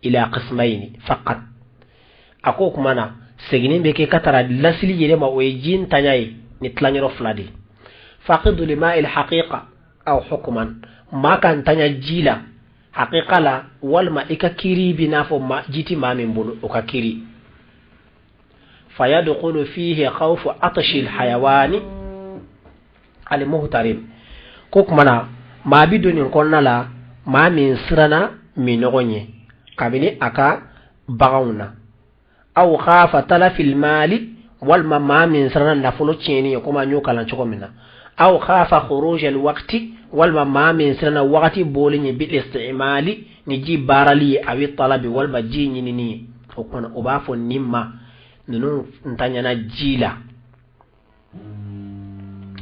ila qismayni faqat, a ko kuma na seginni bɛ kɛ ka taara lasili yɛrɛ ma, o ye ji ntanya ye ni tilanyɔrɔ fila de ye. Faqidu lima al-haqiqa aw hukuman, maa ka ntanya ji la haqiqa la, walima i ka kiri b'i n'a fɔ ma ji ti maa min bolo o ka kiri. Fayadkhulu fihi khawfu atshi al-hayawani al-muhtarim, ko kuma na maa bi don nin kɔnɔna la, maa min siranna minɔgɔ ɲɛ kabini a ka baganw na, aw khafa talafil mali, walima maa min siranna nafolo tiɲɛni ye, komi an y'o kalan cogo min na, aw khafa khuruj al waqti, walima maa min siranna wagati bɔlen ye bil istimali, ni ji baarali ye, awi talabi, walima ji ɲinini ye. O kɔnɔ o b'a fɔ nin ma ninnu ntanyana ji la,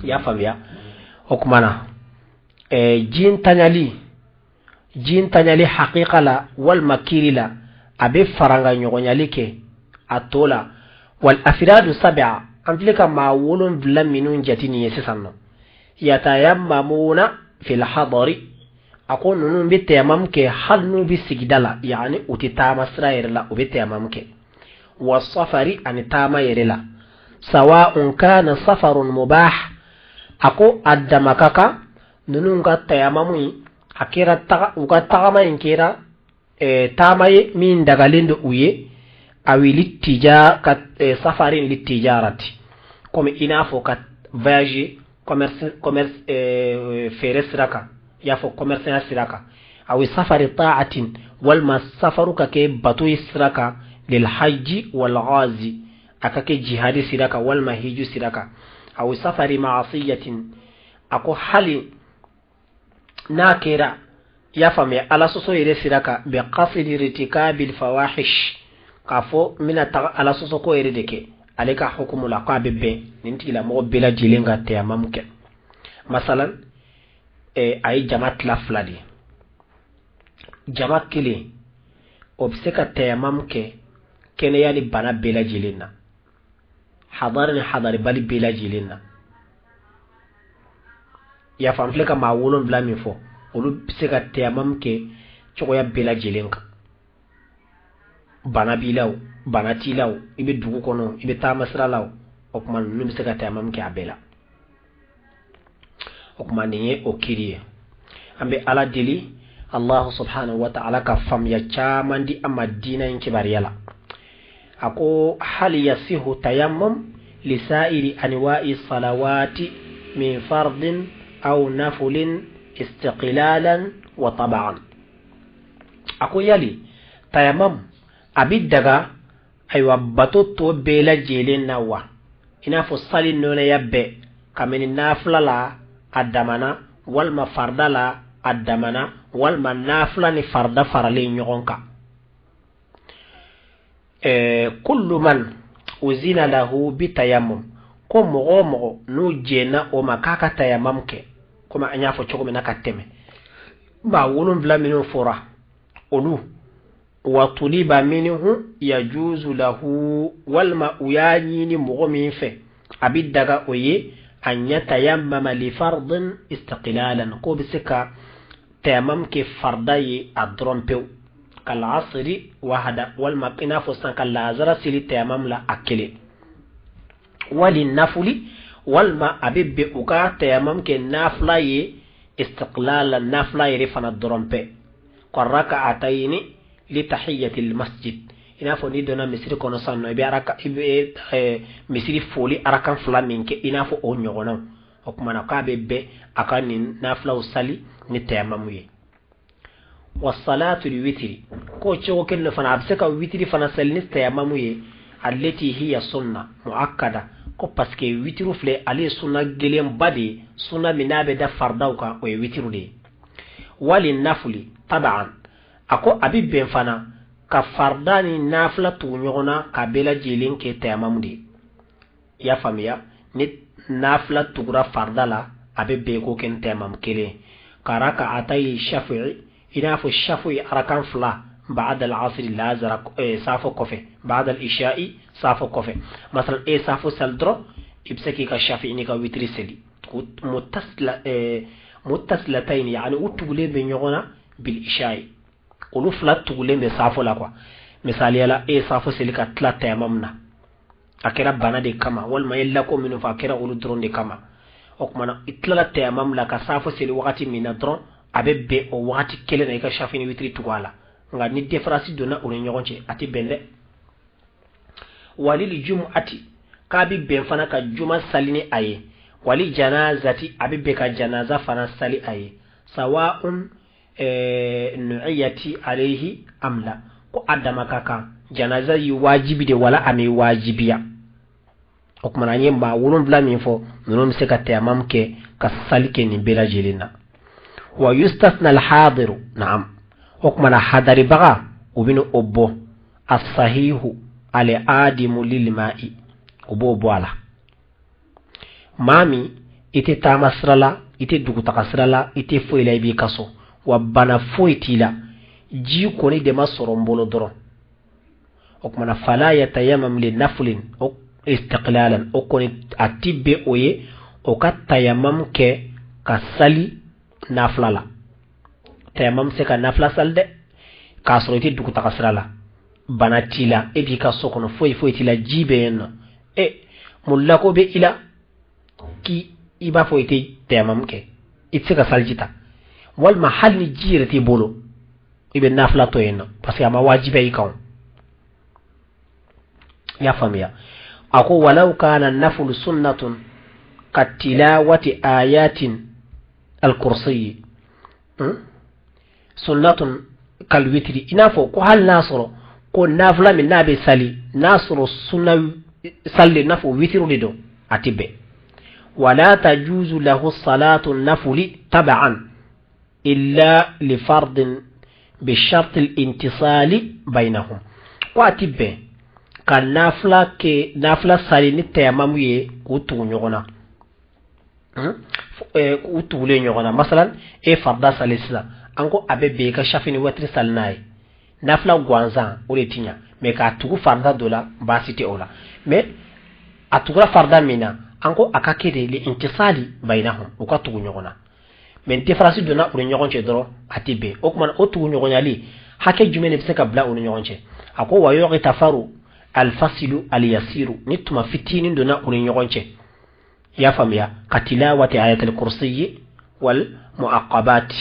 i y'a faamuya. O kuma na ji ntanyali haqiqa la walima kiri la, a bɛ faranga ɲɔgɔnyali kɛ a to la. Wal afiradu sab'a, an filɛ ka maa wolonfila minnu jate nin ye sisan nɔ, yatayammamuna fil hadari, a ko ninnu bɛ tayamam kɛ hali n'u bɛ sigida la, yaani u tɛ taama sira yɛrɛ la, u bɛ tayamam kɛ. Wa safari, ani taama yɛrɛ la, sawa'un kana safarun mubah, a ko a dama ka kan ninnu ka tayamamu in, a kɛra u ka tagama in kɛra taama ye min dagalen don u ye, awi litija ka safarin litijarati, komi i n'a fɔ ka voyager commerce feere sira kan, i y'a fɔ commerçant sira kan, awi safari ta'atin, walima safaru ka kɛ bato ye sira kan, lil hajji wal ghazi, a ka kɛ jihadi sira kan walima hiju sira kan, awi safari ma'asiyatin, a ko hali n'a kɛra i y'a faamuya ala sɔsɔ yɛrɛ sira kan, bi qasdi irtikabil fawahish, k'a fɔ n bɛna taga ala sɔsɔ ko yɛrɛ de kɛ, Ale ka hukumu la, k'a bɛ bɛn nin tigilamɔgɔ bɛɛ lajɛlen ka tayamamu kɛ. Masalan, a ye jama tila fila de ye. Jama kelen, o bɛ se ka tayamamu kɛ kɛnɛya ni bana bɛɛ lajɛlen na, hadari ni hadaribali bɛɛ lajɛlen na. I y'a faamu, filɛ ka maa 7 min fɔ, olu bɛ se ka tayamamu kɛ cogoya bɛɛ lajɛlen kan. Bana b'i la o, bana t'i la o, i bɛ dugu kɔnɔ, i bɛ taama sira la o, o tuma ninnu bɛ se ka tayamamu kɛ a bɛɛ la. O tuma nin ye o kiri ye. An bɛ Ala deli Allahu subhanahu wa ta'ala ka faamuya caman di an ma diinɛ in kibaruya la. A ko hal yasihu tayammum lisairi anwa'i salawati min fardin aw nafulin istiqlalan wa taba'an. A ko yali tayammum a bɛ daga ayiwa bato tɔ bɛɛ lajɛlen na wa, i n'a fɔ sali nɔnɛya bɛɛ, kabini nafila la a damana, walima farida la a damana, walima nafila ni farida faralen ɲɔgɔn kan. Kullu man uzina lahu bi tayammum, ko mɔgɔ o mɔgɔ n'u jɛnna o ma k'a ka tayammum kɛ, komi an y'a fɔ cogo min na ka tɛmɛ, maa 7 minnu fɔra olu, wa tuliba minhu yajuzu lahu, walima u y'a ɲini mɔgɔ min fɛ a bɛ daga o ye, an yatayammama li fardin istiqlalan, k'o bɛ se ka tayammum kɛ farida ye a dɔrɔn pewu, kal asri wahada, walima i n'a fɔ sisan ka lazara seli tayammum la a kelen, wali nafuli, walima a bɛ bɛn u ka tayammum kɛ nafila ye istiqlalan, nafila yɛrɛ fana dɔrɔn pe, ka raka'atayni li tahiyyati masjid, i n'a fɔ n'i donna misiri kɔnɔ sisan nɔ, i bɛ araka, i bɛ misiri foli arakan 2 min kɛ, i n'a fɔ o ɲɔgɔnnaw. O tuma na k'a bɛ bɛn a ka nin nafilaw sali ni tayamamu ye. Wa salatu witri, k'o cogo kelen fana a bɛ se ka witiri fana sali ni tayamamu ye, allati hiya sunna muakkada, ko parce que witiru filɛ ale ye sunna gɛlɛnba de ye, sunna min n'a bɛ da faridaw kan, o ye witiru de ye. Wali nafuli taba'an, a ko a bɛ bɛn fana ka farida ni nafila tugu ɲɔgɔn na k'a bɛɛ lajɛlen kɛ tayamamu de ye. I y'a faamuya, ni nafila tugura farida la a bɛ bɛn k'o kɛ ni tayamamu kelen ye. Ka raka'atayi shafi'i, i n'a fɔ shafi'i arakan 2 ba'da al-asri lazara safo kɔfɛ, ba'da al-isha'i safo kɔfɛ. Masalan e safo sali dɔrɔn, i bɛ se k'i ka shafi'i n'i ka witiri seli muttasilatayn, yani u tugulen bɛ ɲɔgɔn na bil isha'i, olu fila tugulen bɛ safo la quoi. Misaliya la, e ye safo seli ka tila tayamamu na, a kɛra bana de kama, walima i ye lako minnu fɔ a kɛra olu dɔrɔn de kama. O tuma na i tilala tayamamu la ka safo seli wagati min na dɔrɔn, a bɛ bɛn o wagati kelen na i ka shafi ni witiri tugu a la. Nka ni différence donna u ni ɲɔgɔn cɛ, a tɛ bɛn dɛ. Walil jumu'ati, k'a bɛ bɛn fana ka juma sali ni a ye. Wali janazati, a bɛ bɛn ka janaza fana sali a ye. Sawa'un nu'iyati alayhi am la, ko a dama ka kan janaza ye wajibi de wala a ma wajibiya. O tuma na an ye maa 7 min fɔ, ninnu bɛ se ka tayamamu kɛ ka sali kɛ nin bɛɛ lajɛlen na. Wa yustasna al-hadiru, na'am, o tuma na hadaribaga o bɛna o bɔ, as-sahihu al-adimu lil ma'i, o b'o bɔ a la. Maa min i tɛ taama sira la, i tɛ dugutaga sira la, i tɛ foyi la, i b'i ka so, wa bana foyi t'i la, ji kɔni de ma sɔrɔ n bolo dɔrɔn. O tuma na fala yatayammam li naflin o istiqlalan, o kɔni a ti bɛn o ye o ka tayamam kɛ ka sali nafila la. Tayamam se ka nafila sali dɛ, k'a sɔrɔ i tɛ dugutaga sira la, bana t'i la, e b'i ka so kɔnɔ, foyi foyi t'i la, ji bɛ yen nɔ, e mun lako bɛ i la k'i i b'a fɔ i tɛ tayamam kɛ, i tɛ se ka saliji ta, walima hali ni ji yɛrɛ t'i bolo, i bɛ nafila to yen nɔ, parce que a ma wajibiya i kan. I y'a faamuya. A ko walaw kana nafulu sunnatun ka tilawati ayatin al-kursiyi, sunnatun kal witri, i n'a fɔ ko hali n'a sɔrɔ ko nafila min n'a bɛ sali, n'a sɔrɔ sunna sali n'a fɔ witiri de don, a tɛ bɛn. Wala tajuzu lahu salatu nafuli taba'an illa li fardin bi sharti al-intisali bainahum, ko a tɛ bɛn Ka nafila kɛ, nafila sali ni tayamamu ye k'u tugu ɲɔgɔn na, u tugulen ɲɔgɔn na. Masalan, e farida sali sisan, an ko a bɛ bɛn i ka shafi ni witiri sali n'a ye. Nafila gansan o de ti ɲa, mais k'a tugu farida dɔ la, baasi tɛ o la. Mais a tugura farida min na, an ko a ka kɛ de li intisali bainahum, u ka tugu ɲɔgɔn na. Mais différence donna u ni ɲɔgɔn cɛ dɔrɔn, a tɛ bɛn. O tuma o tugu ɲɔgɔnyali hakɛ jumɛn de bɛ se ka bila u ni ɲɔgɔn cɛ? A ko wa yughtafaru alfasilu alyasiru, ni tuma fitinin donna u ni ɲɔgɔn cɛ, i y'a faamuya, ka tilawati ayatul kursiyyi wal muaqabat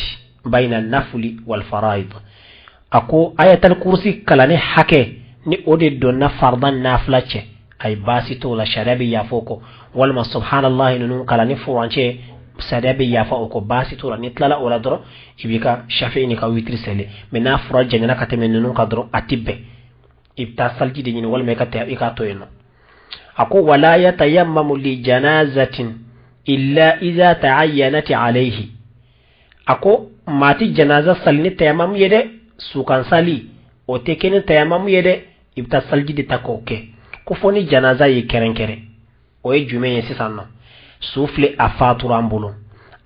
bayna nafli wal faraid. A ko ayatul kursi kalanni hakɛ, ni o de donna farida nafila cɛ, ayi, baasi t'o la, sariya bɛ yafa o kɔ. Walima subhanallahi ninnu kalanni furancɛ, sariya bɛ yafa o kɔ, baasi t'o la. Ni tilala o la dɔrɔn, i b'i ka shafi n'i ka witiri seli. Mais n'a fura janyana ka tɛmɛ ninnu kan dɔrɔn, a tɛ bɛn, i bɛ taa saliji de ɲini walima i ka i k'a to yen nɔ. A ko wala yatayammamu li janazatin illa iza ta'ayyanat alayhi. A ko maa ti janaza sali ni tayamamu ye dɛ, sukan sali o tɛ kɛ ni tayamamu ye dɛ, i bɛ taa saliji de ta k'o kɛ. Ko fo ni janaza ye kɛrɛnkɛrɛn. O ye jumɛn ye sisan nɔ? Su filɛ, a fatura an bolo,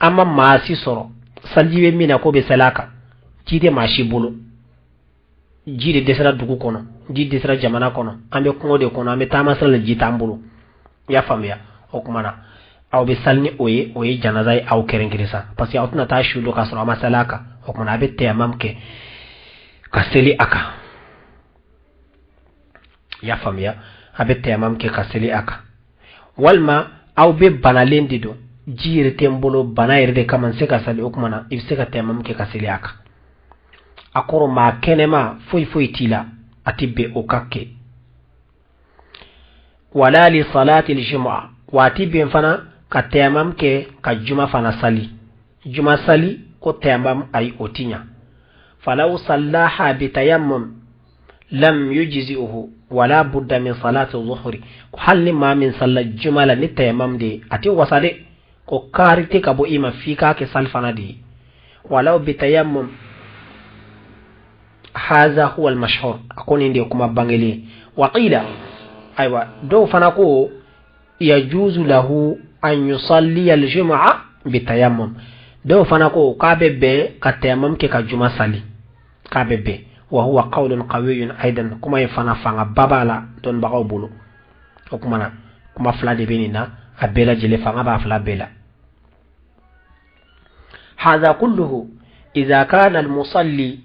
an ma maa si sɔrɔ saliji bɛ min na k'o bɛ sali a kan, ji tɛ maa si bolo, ji de dɛsɛra dugu kɔnɔ, ji dɛsɛra jamana kɔnɔ, an bɛ kungo de kɔnɔ, an bɛ taama sira la, ji t'an bolo, i y'a faamuya. O tuma na aw bɛ sali ni o ye, o ye janaza ye aw kɛrɛnkɛrɛn sa, parce que aw tɛna taa su don k'a sɔrɔ aw ma sali a kan. O tuma na a bɛ tayamam kɛ ka seli a kan, i y'a faamuya, a bɛ tayamam kɛ ka seli a kan. Walima aw bɛ banalen de don, ji yɛrɛ tɛ n bolo, bana yɛrɛ de kama n se ka sali, o tuma na i bɛ se ka tayamam kɛ ka seli a kan. A kɔrɔ maa kɛnɛma foyi foyi t'i la, a tɛ bɛn o ka kɛ. Wala li salati aljum'a, waati bɛn fana ka tayamam kɛ ka juma fana sali, juma sali ko tayamam, ayi, o ti ɲa. Falaw sallaha bitayammum lam yujzi'uhu wala budda min salati dhuhri. Ko hali ni maa min salla juma la ni tayamam de, a tɛ wasa dɛ, ko kaari tɛ ka bɔ i ma f'i k'a kɛ sali fana de ye, walaw bitayammum. Haza huwa almashhur, a ko nin de ye kuma bangelen ye. Wa qila, ayiwa, dɔw fana ko yajuzu lahu an yusalliya aljum'a bitayammum. Dɔw fana ko k'a bɛ bɛn ka tayammum kɛ ka juma sali, k'a bɛ bɛn. Wa huwa qawlun qawiyyun aidan, kuma in fana fangaba b'a la dɔnnibagaw bolo. O kuma na kuma fila de bɛ nin na, a bɛɛ lajɛlen fanga b'a fila bɛɛ la. Hadha kulluhu idha kana almusalli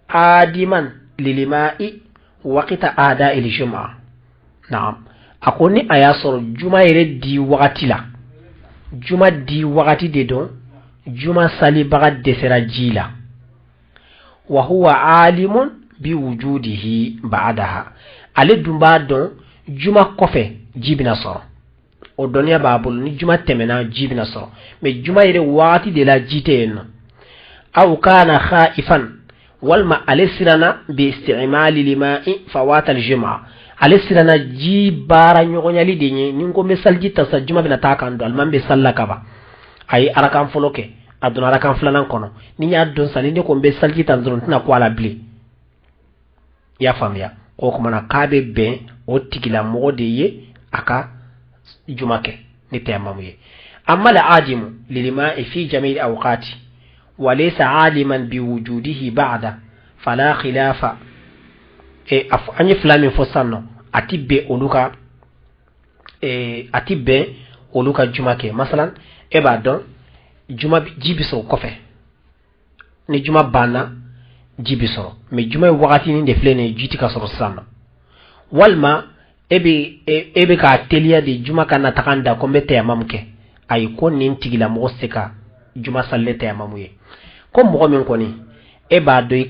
adiman lilma'i waqta ada'i aljum'a. Na'am, a ko ni a y'a sɔrɔ juma yɛrɛ di wagati la, juma di wagati de don, juma salibaga dɛsɛra ji la, wa huwa alimun bi wujudihi ba'daha, ale dun b'a dɔn juma kɔfɛ ji bɛna sɔrɔ, o dɔnniya b'a bolo, ni juma tɛmɛna ji bɛna sɔrɔ, mais juma yɛrɛ wagati de la ji tɛ yen nɔ. Aw kana khaifan, walima ale siranna, bi isti'mali lima'i fawata aljum'a, ale siranna ji baara ɲɔgɔnyali de ɲɛ, ni n ko n bɛ saliji ta sa, juma bɛna taa kan don, alimami bɛ sali la kaban, a ye arakan fɔlɔ kɛ, a donna arakan filanan kɔnɔ, ni n y'a dɔn sa, ni ne ko n bɛ saliji ta dɔrɔn, n tɛna ko a la bilen, i y'a faamuya. O tuma na k'a bɛ bɛn o tigilamɔgɔ de ye a ka juma kɛ ni tayamamu ye. Amma al-adimu lilma'i fi jami'i awqati wa laysa aliman bi wujudihi ba'da fala khilafa. E an ye fila min fɔ sisan nɔ, a ti bɛn olu ka a ti bɛn olu ka juma kɛ. Masalan, e b'a dɔn juma ji bɛ sɔrɔ kɔfɛ, ni juma banna ji bɛ sɔrɔ, mais juma ye wagatinin de filɛ nin ye, ji tɛ ka sɔrɔ sisan nɔ. Walima e bɛ k'a teliya de juma ka na taga da, ko n bɛ tayamamu kɛ, ayi, ko nin tigilamɔgɔ se ka juma sali tayamamu ye. Ko mɔgɔ min kɔni e b'a dɔn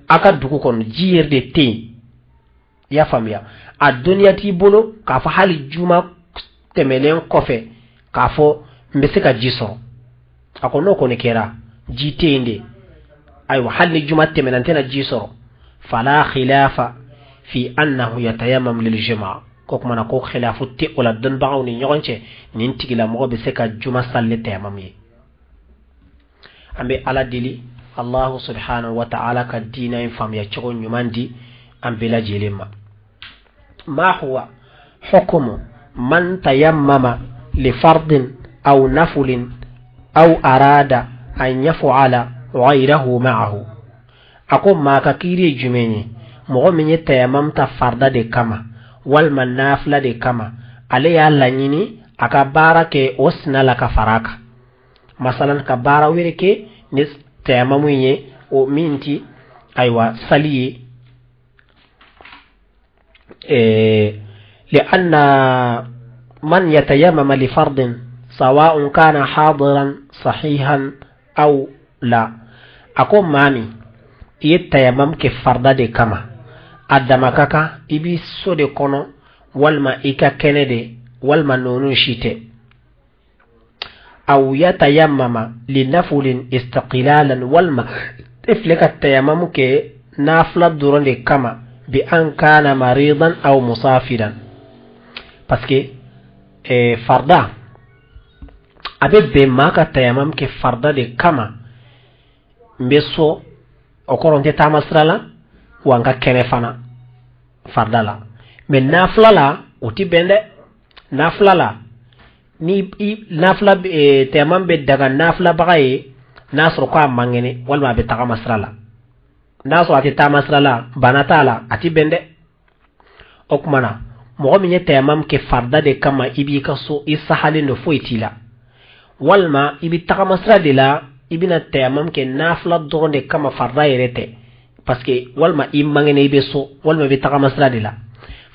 a ka dugu kɔnɔ ji yɛrɛ de tɛ yen, i y'a faamuya, a dɔnniya t'i bolo k'a fɔ hali juma tɛmɛnen kɔfɛ k'a fɔ n bɛ se ka ji sɔrɔ, a ko n'o kɔni kɛra ji tɛ yen de, ayiwa, hali ni juma tɛmɛna n tɛna ji sɔrɔ, fala khilafa fi annahu yatayammam lil jumaa. Ko kumana ko khilafu tɛ o la dɔnnibagaw ni ɲɔgɔn cɛ, nin tigilamɔgɔ bɛ se ka juma sali tayamamu ye. An bɛ Ala deli, Allahu subhanahu wa ta'ala ka diinɛ in faamuya cogo ɲuman di an bɛɛ lajɛlen ma. Ma huwa hukumu man tayammama li fardin aw nafulin aw arada an yaf'ala ghayrahu ma'ahu. A ko maa ka kiiri ye jumɛn ye? Mɔgɔ min ye tayamam ta farda de kama walima nafila de kama, ale y'a laɲini a ka baara kɛ o sina la ka fara a kan, masalan ka baara wɛrɛ kɛ ni tayamamu ye, o min ti ayiwa sali ye. Li'anna man yatayammama li fardin sawa'un kana hadiran sahihan aw la. A ko maa min i ye tayamam kɛ farda de kama, a dama ka kan i b'i so de kɔnɔ walima i ka kɛnɛ de, walima ninnu si tɛ. Aw yatayammama li nafulin istiqlalan, walima e filɛ ka tayamamu kɛ nafila dɔrɔn de kama, bi an kana maridan aw musafiran. Parce que farda a bɛ bɛn maa ka tayamam kɛ farda de kama, n bɛ so, o kɔrɔ n tɛ taama sira la, wa n ka kɛnɛ fana farda la. Mais nafila la o ti bɛn dɛ. Nafila la, ni i nafila tayamam bɛ daga nafilabaga ye n'a sɔrɔ ko a man kɛnɛ walima a bɛ tagama sira la. N'a sɔrɔ a tɛ taama sira la, bana t'a la, a ti bɛn dɛ. O tuma na mɔgɔ min ye tayamam kɛ farda de kama, i b'i ka so, i sahalen don, foyi t'i la, walima i bɛ tagama sira de la, i bɛna tayamam kɛ nafila dɔrɔn de kama, farda yɛrɛ tɛ, parce que walima i man kɛnɛ, i bɛ so, walima i bɛ tagama sira de la.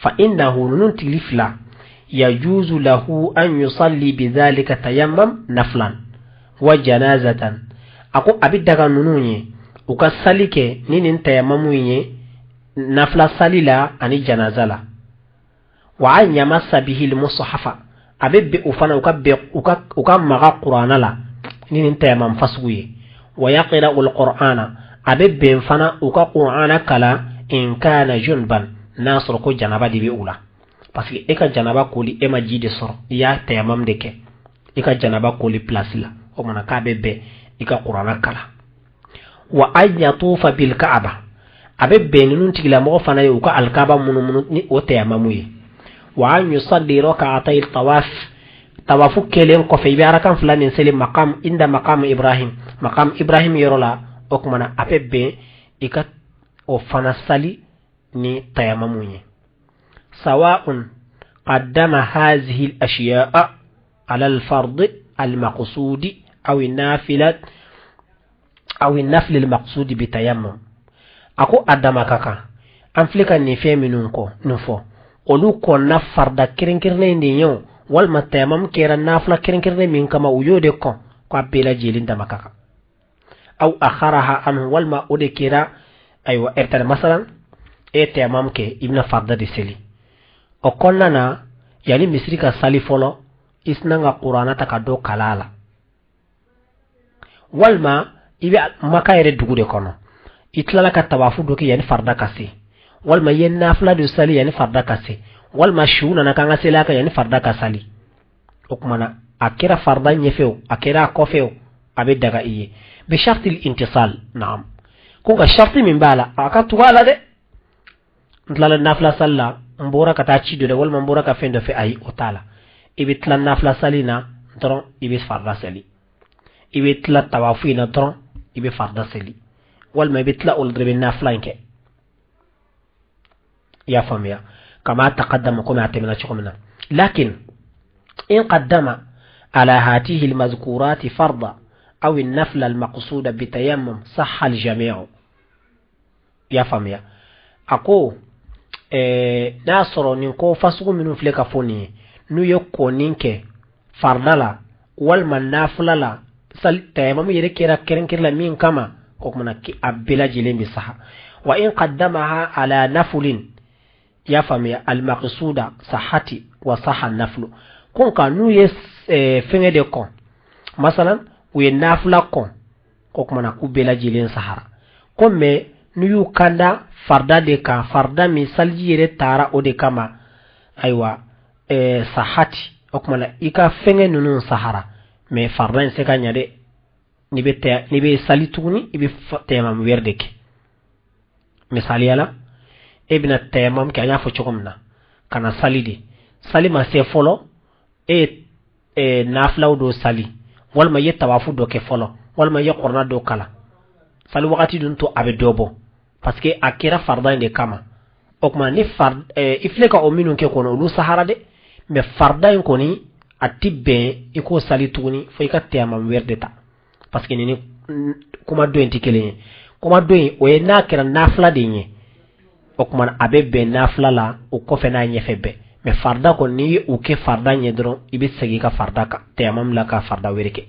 Fa innahu, ninnu tigi fila, yajuzu lahu an yusalli bidhalika tayammam naflan wa janazatan. A ko a bɛ daga ninnu ye u ka sali kɛ ni nin tayamamu ye nafila sali la ani janaza la. Wa an yamassa bihi almushafa, a bɛ bɛn u fana u ka maga Qur'ana la ni nin tayamam fasugu ye. Wa yaqra'u alqur'ana, a bɛ bɛn fana u ka Qur'ana kalan in kana junban, n'a sɔrɔ ko janaba de bɛ u la. Parce que e ka janaba koli, e ma ji de sɔrɔ, i y'a tayamam de kɛ i ka janaba koli place la, o kumana k'a bɛ bɛn i ka Qur'ana kalan. Wa an yatufa bil ka'aba, a bɛ bɛn ninnu tigilamɔgɔ fana ye u ka alikaba munumunu ni o tayamamu ye. Wa an yusalli rak'atay tawaf, tawafu kelen kɔfɛ i bɛ arakan fila min seli maqam inda maqam Ibrahim, maqam Ibrahim yɔrɔ la, o kumana a bɛ bɛn i ka o fana sali ni tayamamu ye. Sawa'un qaddama hazihi al-ashya'a ala al-fard al-maqsudi aw an-nafilat aw an-nafl al-maqsudi bi tayammum. A ko a dama ka kan an filɛ ka nin fɛn minnu kɔ nin fɔ, olu kɔnna farda kɛrɛnkɛrɛnnen de ye o, walima tayamam kɛra nafila kɛrɛnkɛrɛnnen min kama, u y'o de kɔn, k'a bɛɛ lajɛlen dama ka kan. Aw akharaha anhu, walima o de kɛra ayiwa ɛrɛtare. Masalan e tayamam kɛ, i bɛna farda de seli, o kɔnɔna na yanni misiri ka sali fɔlɔ, i sina ka Qur'ana ta ka dɔ kalan a la, walima i bɛ Maka yɛrɛ dugu de kɔnɔ, i tilala ka tawafu dɔ kɛ yanni farda ka se, walima i ye nafila dɔ sali yanni farda ka se, walima su nana k'an ka seli a kan yanni farda ka sali. O tuma na a kɛra farda ɲɛfɛ o, a kɛra a kɔfɛ o, a bɛ daga i ye bi sharti intisal. Naam, ko nka sharti min b'a la, a ka tugu a la dɛ. N tilala nafila sali la, n bɔra ka taa ci dɔ dɛ, walima n bɔra ka fɛn dɔ fɛ, ayi, o t'a la. I bɛ tila nafila sali na dɔrɔn, i bɛ farda sali. I bɛ tila tawafu in na dɔrɔn, i bɛ farda seli, walima i bɛ tila o la dɔrɔn, i bɛ nafila in kɛ. I y'a faamuya? Kama taqaddama, komi a tɛmɛna cogo min na. Lakin in qaddama ala hatihi almazkurati farda aw an-nafla al-maqsuda bitayammum sahha al-jami'u. I y'a faamuya? A ko n'a sɔrɔ nin ko fasugu minnu filɛ ka fɔ nin ye, n'u ye kɔnni kɛ farda la walima nafila la, sali tayamamu yɛrɛ kɛra kɛrɛnkɛrɛn la min kama, o kumana a bɛɛ lajɛlen bɛ saha. Wa in qaddamaha ala nafulin, i y'a faamuya, al-maqsuda sahati wa saha naflu. Ko nka n'u ye fɛngɛ de kɔn, masalan u ye nafila kɔn, o kumana k'u bɛɛ lajɛlen sahara. Ko mais n'u y'u kanda farda de kan, farda min saliji yɛrɛ taara o de kama, ayiwa sahati, o kumana i ka fɛngɛ ninnu sahara, mais farda in se ka ɲa dɛ. N'i bɛ sali tuguni, i bɛ tayamamu wɛrɛ de kɛ. Misaliya la, e bɛna tayamam kɛ, an y'a fɔ cogo min na, ka na sali de, sali ma se fɔlɔ, e ye nafilaw dɔ sali, walima i ye tawafu dɔ kɛ fɔlɔ, walima i ye kuranɛ dɔ kalan, sali wagati dun to a bɛ dɔ bɔ, parce que a kɛra farida in de kama. O tuma ni i filɛ ka o minnu kɛ kɔni, olu sahara dɛ, mais farida in kɔni a ti bɛn i k'o sali tuguni fo i ka tayamamu wɛrɛ de ta, parce que nin ni kuma dɔ in tɛ kelen ye. Kuma dɔ in o ye n'a kɛra nafila de ye, o tuma a bɛ bɛn nafila la o kɔfɛ n'a ɲɛfɛ bɛɛ, mais farida kɔni n'i ye o kɛ farida ɲɛ dɔrɔn, i bɛ segin i ka farida kan, tayamamu la ka farida wɛrɛ kɛ.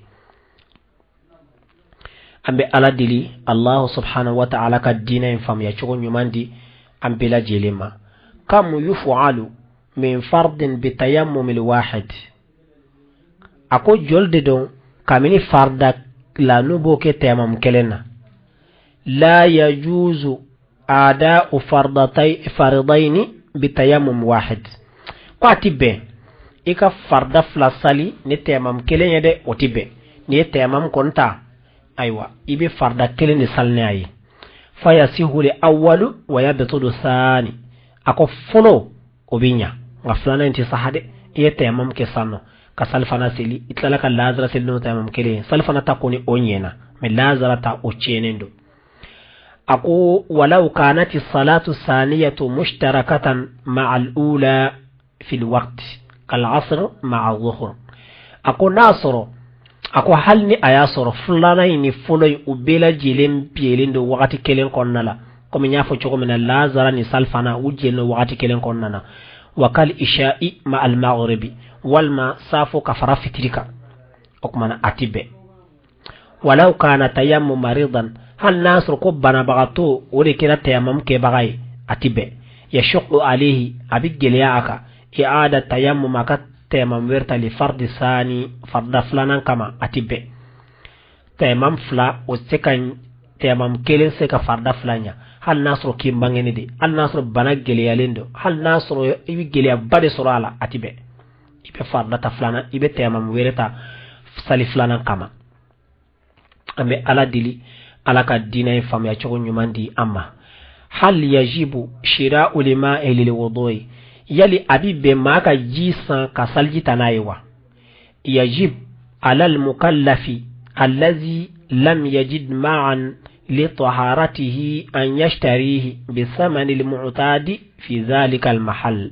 An bɛ Ala deli Allahu subhanahu wa ta'ala ka diinɛ in faamuya cogo ɲuman di an bɛɛ lajɛlen ma. Kam yufu'alu min fardin bi tayammumil wahid, a ko joli de don kabini farida la n'u b'o kɛ tayamamu kelen na. La yajuzu ada'u fardaini bi tayammum wahid, ko a ti bɛn i ka farida fila sali ni tayamamu kelen ye dɛ, o ti bɛn. N'i ye tayamamu kɔni ta, ayiwa i bɛ farida kelen de sali n'a ye. Fa yasihu li awwalu wa yabtulu thani, a ko fɔlɔ o bɛ ɲa, nka filanan in tɛ saha dɛ. I ye tayamamu kɛ sisan nɔ ka salifana seli, i tilala ka lazara seli n'o tayamamu kelen ye, salifana ta kɔni o ɲɛna, mais lazara ta o tiɲɛnen don. A ko walaw kanati salatu saniyatu mushtarakatan ma'a al-ula fil waqti kal asr ma'a dhuhr, a ko n'a sɔrɔ, a ko hali ni a y'a sɔrɔ filanan in ni fɔlɔ in u bɛɛ lajɛlen biyelen don wagati kelen kɔnɔna la, komi n y'a fɔ cogo min na lazara ni salifana u jɛlen don wagati kelen kɔnɔna na. Wa kal isha'i ma al maghribi, walima safo ka fara fitiri kan, o tuma na a ti bɛn. Walaw kana tayammum maridan, hali n'a sɔrɔ ko banabagatɔ o de kɛra tayamamu kɛbaga ye, a ti bɛn. Yashuqqu alayhi, a bɛ gɛlɛya a kan, i'ada tayammum, a ka tayamamu wɛrɛ ta li fardi sani, farda filanan kama, a ti bɛn. Tayamamu fila o se ka tayamamu kelen se ka farda fila ɲa, hali n'a sɔrɔ k'i mangene de, hali n'a sɔrɔ bana gɛlɛyalen don, hali n'a sɔrɔ i bɛ gɛlɛyaba de sɔrɔ a la, a ti bɛn. I bɛ farda ta filanan, i bɛ tayamamu wɛrɛ ta sali filanan kama. An bɛ Ala deli Ala ka diinɛ in faamuya cogo ɲuman di an ma. Hal yajibu shira'u lima'i lil wudu'i, yali a bi bɛn maa ka ji san ka saliji ta n'a ye wa? Yajib alal mukallafi allazi lam yajid ma'an li taharatihi an yashtarihi bi thamani al mu'tadi fi dhalika al mahal.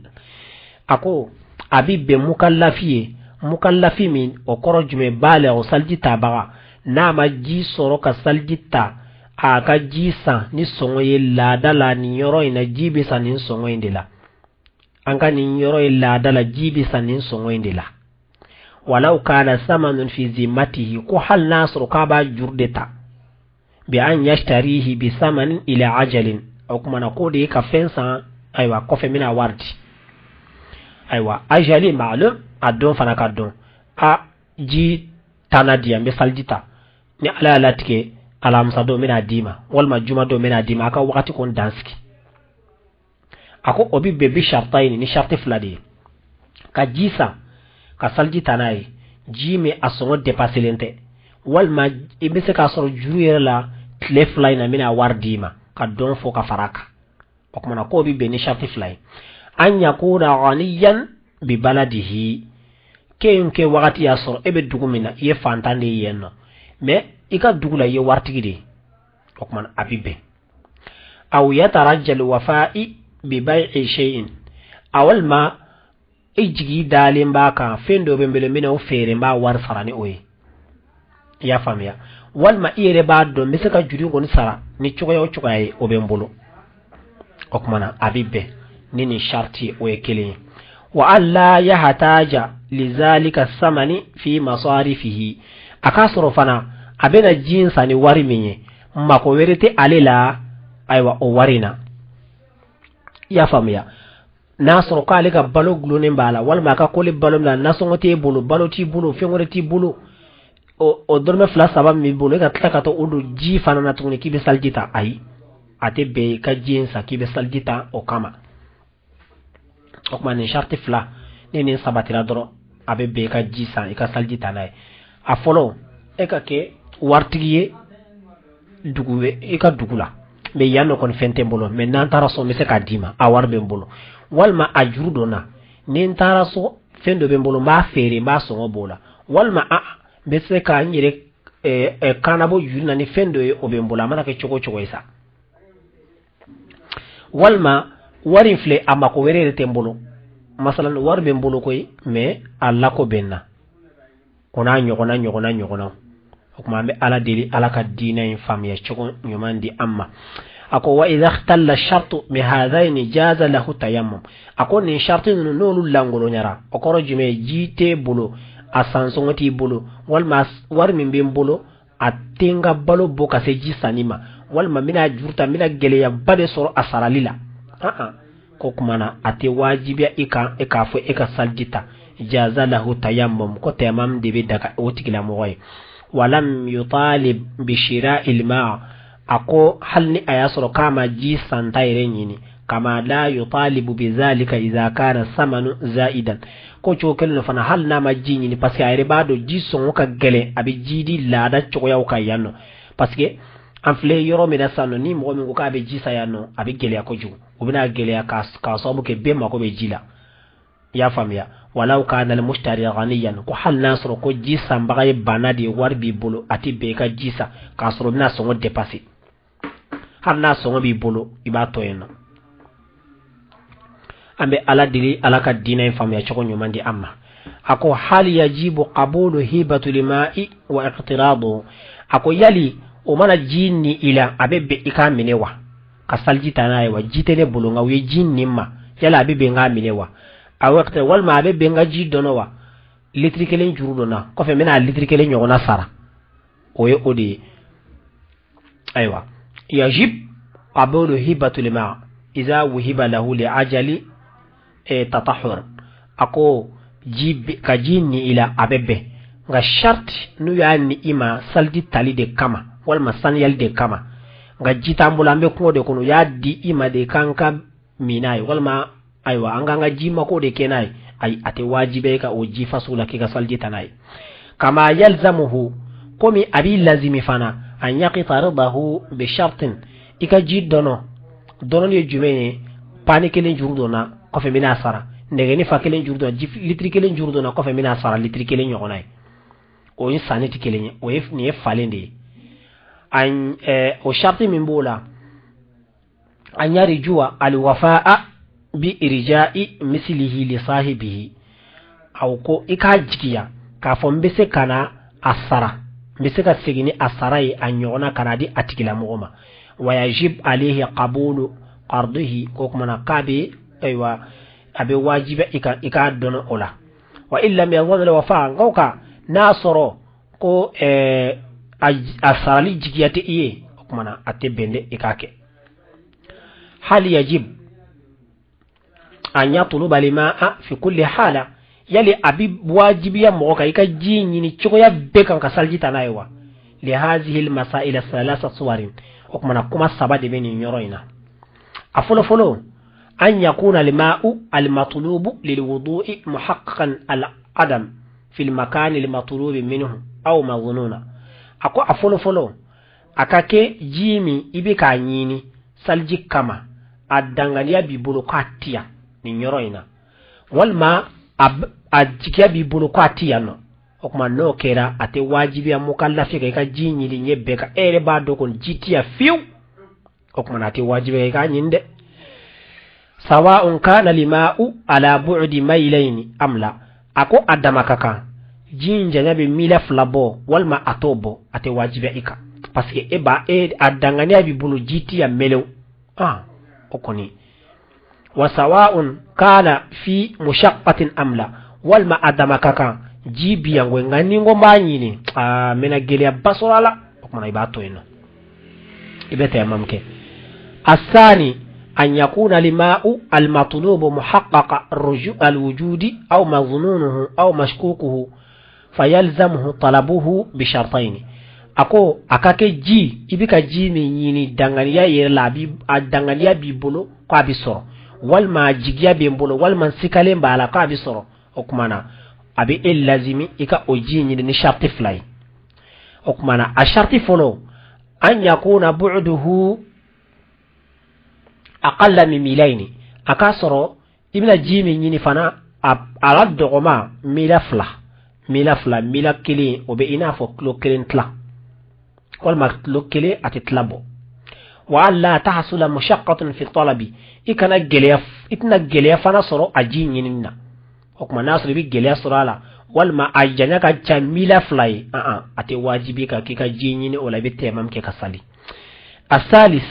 A ko a bi bɛn mukallafi ye, mukallafi min o kɔrɔ jumɛn b'a la, o saliji tabaga n'a ma ji sɔrɔ ka saliji ta, a ka ji san ni sɔngɔ ye laada la nin yɔrɔ in na, ji bɛ san nin sɔngɔ in de la, an ka nin yɔrɔ ye laada la, ji bɛ san nin sɔngɔ in de la. Walaw kana samanun fi zimmatihi, ko hali n'a sɔrɔ k'a b'a juru de ta, bi an yashtarihi bi samanin ila ajalin, o kuma na k'o de ye ka fɛn san, ayiwa kɔfɛ n bɛna wari di, ayiwa ajali ma'lum, a don fana ka dɔn, a ji tanna di yan, n bɛ saliji ta, ni Ala y'a latigɛ alamisa don n bɛna d'i ma, walima juma don n bɛna d'i ma, a ka wagati kɔni dan sigi. A ko o bi bɛn bi sharita ye ni shariti fila de ye, ka ji san ka saliji ta n'a ye, ji min a sɔngɔ dépassélen tɛ, walima i bɛ se k'a sɔrɔ juru yɛrɛ la tile fila in na n bɛna wari d'i ma, ka dɔn fɔ ka fara a kan. O kuma na k'o bi bɛn ni shariti fila ye. An yakuna ghaniyan bi baladihi, k'e kɛ wagati y'a sɔrɔ e bɛ dugu min na, i ye fantan de ye yen nɔ, mais i ka dugu la i ye waritigi de ye, o kuma na a bi bɛn. Aw yatarajjal wafa'i bi bay'i shay'in, a walima i jigi dalen b'a kan, fɛn dɔ bɛ n bolo n bɛna o feere, n b'a wari sara ni o ye, i y'a faamuya, walima i yɛrɛ b'a dɔn n bɛ se ka juru kɔni sara ni cogoya o cogoya ye, o bɛ n bolo, o kuma na a bi bɛn ni nin sharti ye, o ye kelen ye. Wa alla yahtaja lizalika samani fi masarifihi, a k'a sɔrɔ fana a bɛna ji in san ni wari min ye, mako wɛrɛ tɛ ale la, ayiwa o wari in na, i y'a faamuya. N'a sɔrɔ k'ale ka balo gulonnen b'a la, walima a ka k'ole balo min na, nasɔngɔ t'e bolo, balo t'i bolo, fɛn wɛrɛ t'i bolo, o dɔrɔmɛ 2 3 min b'i bolo, e ka tila ka taa o don ji fana na tuguni k'i bɛ saliji ta, ayi, a tɛ bɛn i ka ji in san k'i bɛ saliji ta o kama. O tuma nin sariti fila ni nin sabatira dɔrɔn, a bɛ bɛn i ka ji san i ka saliji ta n'a ye. A fɔlɔ, e ka kɛ waritigi ye dugu i ka dugu la, mais yan nɔ kɔni fɛn tɛ n bolo, mais n'an taara so n bɛ se k'a d'i ma, a wari bɛ n bolo. Walima a juru don n na, ni n taara so, fɛn dɔ bɛ n bolo, n b'a feere, n b'a sɔngɔ b'o la, walima a n bɛ se ka n yɛrɛ kannabɔ juru na ni fɛn dɔ ye, o bɛ n bolo. A mana kɛ cogo o cogo ye sa, walima wari in filɛ, a mako wɛrɛ yɛrɛ tɛ n bolo. Masalan, wari bɛ n bolo koyi, mais a lako bɛ n na, o n'a ɲɔgɔnna ɲɔgɔnna ɲɔgɔnna. O tuma, an bɛ Ala deli, Ala ka diinɛ in faamuya cogo ɲuman di an ma. A ko: wa idha ikhtalla shartu bi hadhaini jaza lahu tayammum. A ko nin sharti ninnu, n'olu lankoloɲara, o kɔrɔ jumɛn ye? Ji t'e bolo, a sansɔngɔ t'i bolo, walima wari min bɛ n bolo, a tɛ n ka balo bɔ ka se ji sanni ma, walima n bɛna juru ta, n bɛna gɛlɛyaba de sɔrɔ a sarali la. Ko kuma na, a tɛ wajibiya i kan e k'a fɔ e ka saliji ta. Jaza lahu tayammum, ko tayammum de bɛ daga o tigilamɔgɔ ye. Walam yutalib bi shira'il ma. A ko hali ni a y'a sɔrɔ k'a ma ji santa yɛrɛ ɲini, kama la yutalibu bi zalika idha kana samanu zaidan. Ko cogo kelen fana, hali n'a ma ji ɲini, parce que a yɛrɛ b'a dɔn ji sɔngɔ ka gɛlɛn, a bɛ ji di laada cogoyaw kan yan nɔ, parce que an filɛ yɔrɔ min na sisan nɔ, ni mɔgɔ min ko k'a bɛ ji san yan nɔ, a bɛ gɛlɛya kojugu. O bɛna gɛlɛya k'a sababu kɛ bɛɛ mako bɛ ji la, i y'a faamuya. Walaw kana al-mushtari ghaniyan, ko hali n'a sɔrɔ ko ji sanbaga ye banna de ye, wari b'i bolo, a tɛ bɛn i ka ji san k'a sɔrɔ i bɛna sɔngɔ dépasser. Hali n'a sɔngɔ b'i bolo, i b'a to yen nɔ. An bɛ Ala deli, Ala ka diinɛ in faamuya cogo ɲuman di an ma. A ko: hal yajibu qabulu hibatu lima'i wa iqtiradu. A ko yali o mana ji ni i la, a bɛ bɛn i k'a minɛ wa, ka saliji ta n'a ye wa? Ji tɛ ne bolo, nka u ye ji nin ma, yala a bɛ bɛn k'a minɛ wa? A walima a bɛ bɛn ka ji dɔnɔ wa? Litiri kelen juru donna kɔfɛ, n bɛna litiri kelen ɲɔgɔnna sara, o ye o de ye. Ayiwa, yajib qabulu hibatu lima iza wuhiba lahu li ajali tatahhur. A ko ji ka ji ni i la, a bɛ bɛn, nka sharti n'u y'a ni i ma saliji tali de kama walima saniyali de kama. Nka ji t'an bolo, an bɛ kungo de kɔnɔ, u y'a di i ma de k'an ka min n'a ye, walima ayiwa, an k'an ka ji mako de kɛ n'a ye. Ayi, a tɛ wajibiya ka o ji faso la k'i ka saliji ta n'a ye. Kama yalzamuhu, komi a b'i lazimi fana, an yaqtaridahu bi shartin, i ka ji dɔnɔ. Dɔnɔni ye jumɛn ye? Pani kelen juru donna kɔfɛ, n bɛna sara. Nɛgɛni fa kelen juru donna, litiri kelen juru donna kɔfɛ, n bɛna sara litiri kelen ɲɔgɔnna ye. O ye sanni tɛ kelen ye, o ye nin ye falen de ye. An o sharti min b'o la, an yarjuwa alwafa'a bi irja'i mislihi li sahibihi. Aw ko i k'a jigiya k'a fɔ n bɛ se ka na a sara, n bɛ se ka segin ni a sara ye, a ɲɔgɔnna ka na di a tigilamɔgɔ ma. Wa yajib alayhi qabulu qardihi. Ko kuma na, k'a bɛ, ayiwa, a bɛ wajibiya i kan i k'a dɔn o la. Wa in lam yadhun alwafa, nka o kan n'a sɔrɔ ko a sarali jigiya tɛ i ye, o kuma na, a tɛ bɛn dɛ i k'a kɛ. Hal yajib an yatluba limaa fi kulli hala. Yali a bi wajibiya mɔgɔ kan i ka ji ɲini cogoya bɛɛ kan ka saliji ta n'a ye wa? Li hazihi almasail thalatha suwarin. O kuma na, kuma saba de bɛ nin yɔrɔ in na. A fɔlɔ fɔlɔ, an yakuna alma'u almatlubu lilwudu'i muhaqqaqan al-adam fi almakan almatlubi minhu aw madhununa. A ko a fɔlɔ fɔlɔ, a ka kɛ ji min i bɛ k'a ɲini saliji kama, a danganiya b'i bolo k'a ti yan nin yɔrɔ in na, walima a jigiya b'i bolo k'a ti yan nɔ. O tuma, n'o kɛra, a tɛ wajibiya mukalafi kan i ka ji ɲini ɲɛ bɛɛ kan. E yɛrɛ b'a dɔn kɔni ji ti yan fiyewu, o tuma, a tɛ wajibiya i k'a ɲini dɛ. Sawa'un kana lima'u ala bu'di maylayn am la. A ko a dama ka kan ji in janya bɛ mila 2 bɔ walima a t'o bɔ, a tɛ wajibiya i kan, parce que e b'a e a danganiya b'i bolo ji ti yan melew. O kɔni, wa sawa'un kana fi mushaqqatin am la, walima a dama ka kan ji bi yan koyi, nka ni n ko n b'a ɲini, n bɛna gɛlɛyaba sɔrɔ a la. O kumana, i b'a to yen nɔ, i bɛ tayamam kɛ. Asani, an yakuna lima'u almatlubu muhaqqaqa alwujudi aw madhununuhu aw mashkukuhu fayalzamuhu talabuhu bi shartayni. A ko a ka kɛ ji i bɛ ka ji min ɲini, danganiya yɛrɛ la, a danganiya b'i bolo k'a bɛ sɔrɔ, walima jigiya bɛ n bolo, walima sikalen b'a la k'a bɛ sɔrɔ. O kuma na, a bɛ e lazimi i ka o ji ɲini ni sharti 2 ye. O kuma na, a sharti fɔlɔ, an yakuna bu'duhu aqalla min milayni, a k'a sɔrɔ I bɛna ji min ɲini fana, a la dɔgɔma mila 2, mila 2, mila 1, o bɛ i n'a fɔ kilo 1 tila walima kilo 1 a tɛ tila bɔ. Wa alla tahsula mushaqqatun fi talabi, i kana gɛlɛya, i tɛna gɛlɛya fana sɔrɔ a ji ɲinini na. O tuma n'a sɔrɔ i bɛ gɛlɛya sɔrɔ a la walima a janya ka ca mila 2 ye, a tɛ wajibi kan k'i ka ji ɲini o la, i bɛ tɛmam kɛ ka sali. Asalis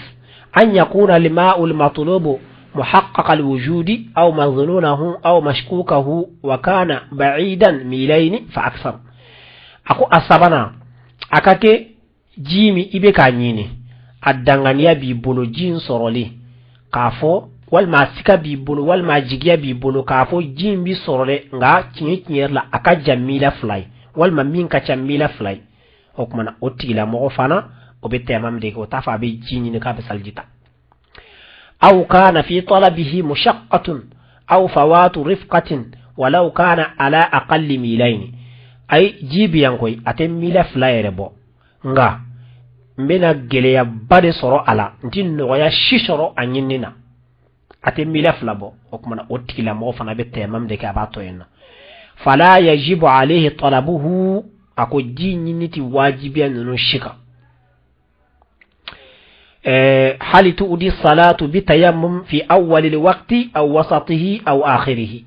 an yakuna al-ma'u al-matlubu muhaqqaq al-wujudi aw madhnunahu aw mashkukahu wa kana ba'idan milayn fa akthar. A ko a sabanan, a ka kɛ ji min i bɛ k'a ɲini, a danganiya b'i bolo ji in sɔrɔli, k'a fɔ walima a sika b'i bolo walima a jigiya b'i bolo k'a fɔ ji in bi sɔrɔ dɛ, nka tiɲɛ tiɲɛ yɛrɛ la a ka jan mila 2 ye walima min ka ca mila 2 ye. O tuma na o tigilamɔgɔ fana o bɛ tɛmam de kɛ, o t'a fɔ a bɛ ji ɲini k'a bɛ saliji ta. Aw kana fi talabihi mushaqqatun aw fawatu rifqatin walaw kana ala aqalli milayni. Ayi, ji bi yan koyi, a tɛ mila 2 yɛrɛ bɔ, nka n bɛna gɛlɛyaba de sɔrɔ a la, n ti nɔgɔya si sɔrɔ a ɲinini na, a tɛ mila 2 bɔ. O tuma na o tigilamɔgɔ fana bɛ tɛmam de kɛ, a b'a to yen nɔ. Fala yajibu alayhi talabuhu, a ko ji ɲini ti wajibiya ninnu si kan. Hali tu'di salatu bi tayammum fi awwali alwaqti aw wasatihi aw akhirihi.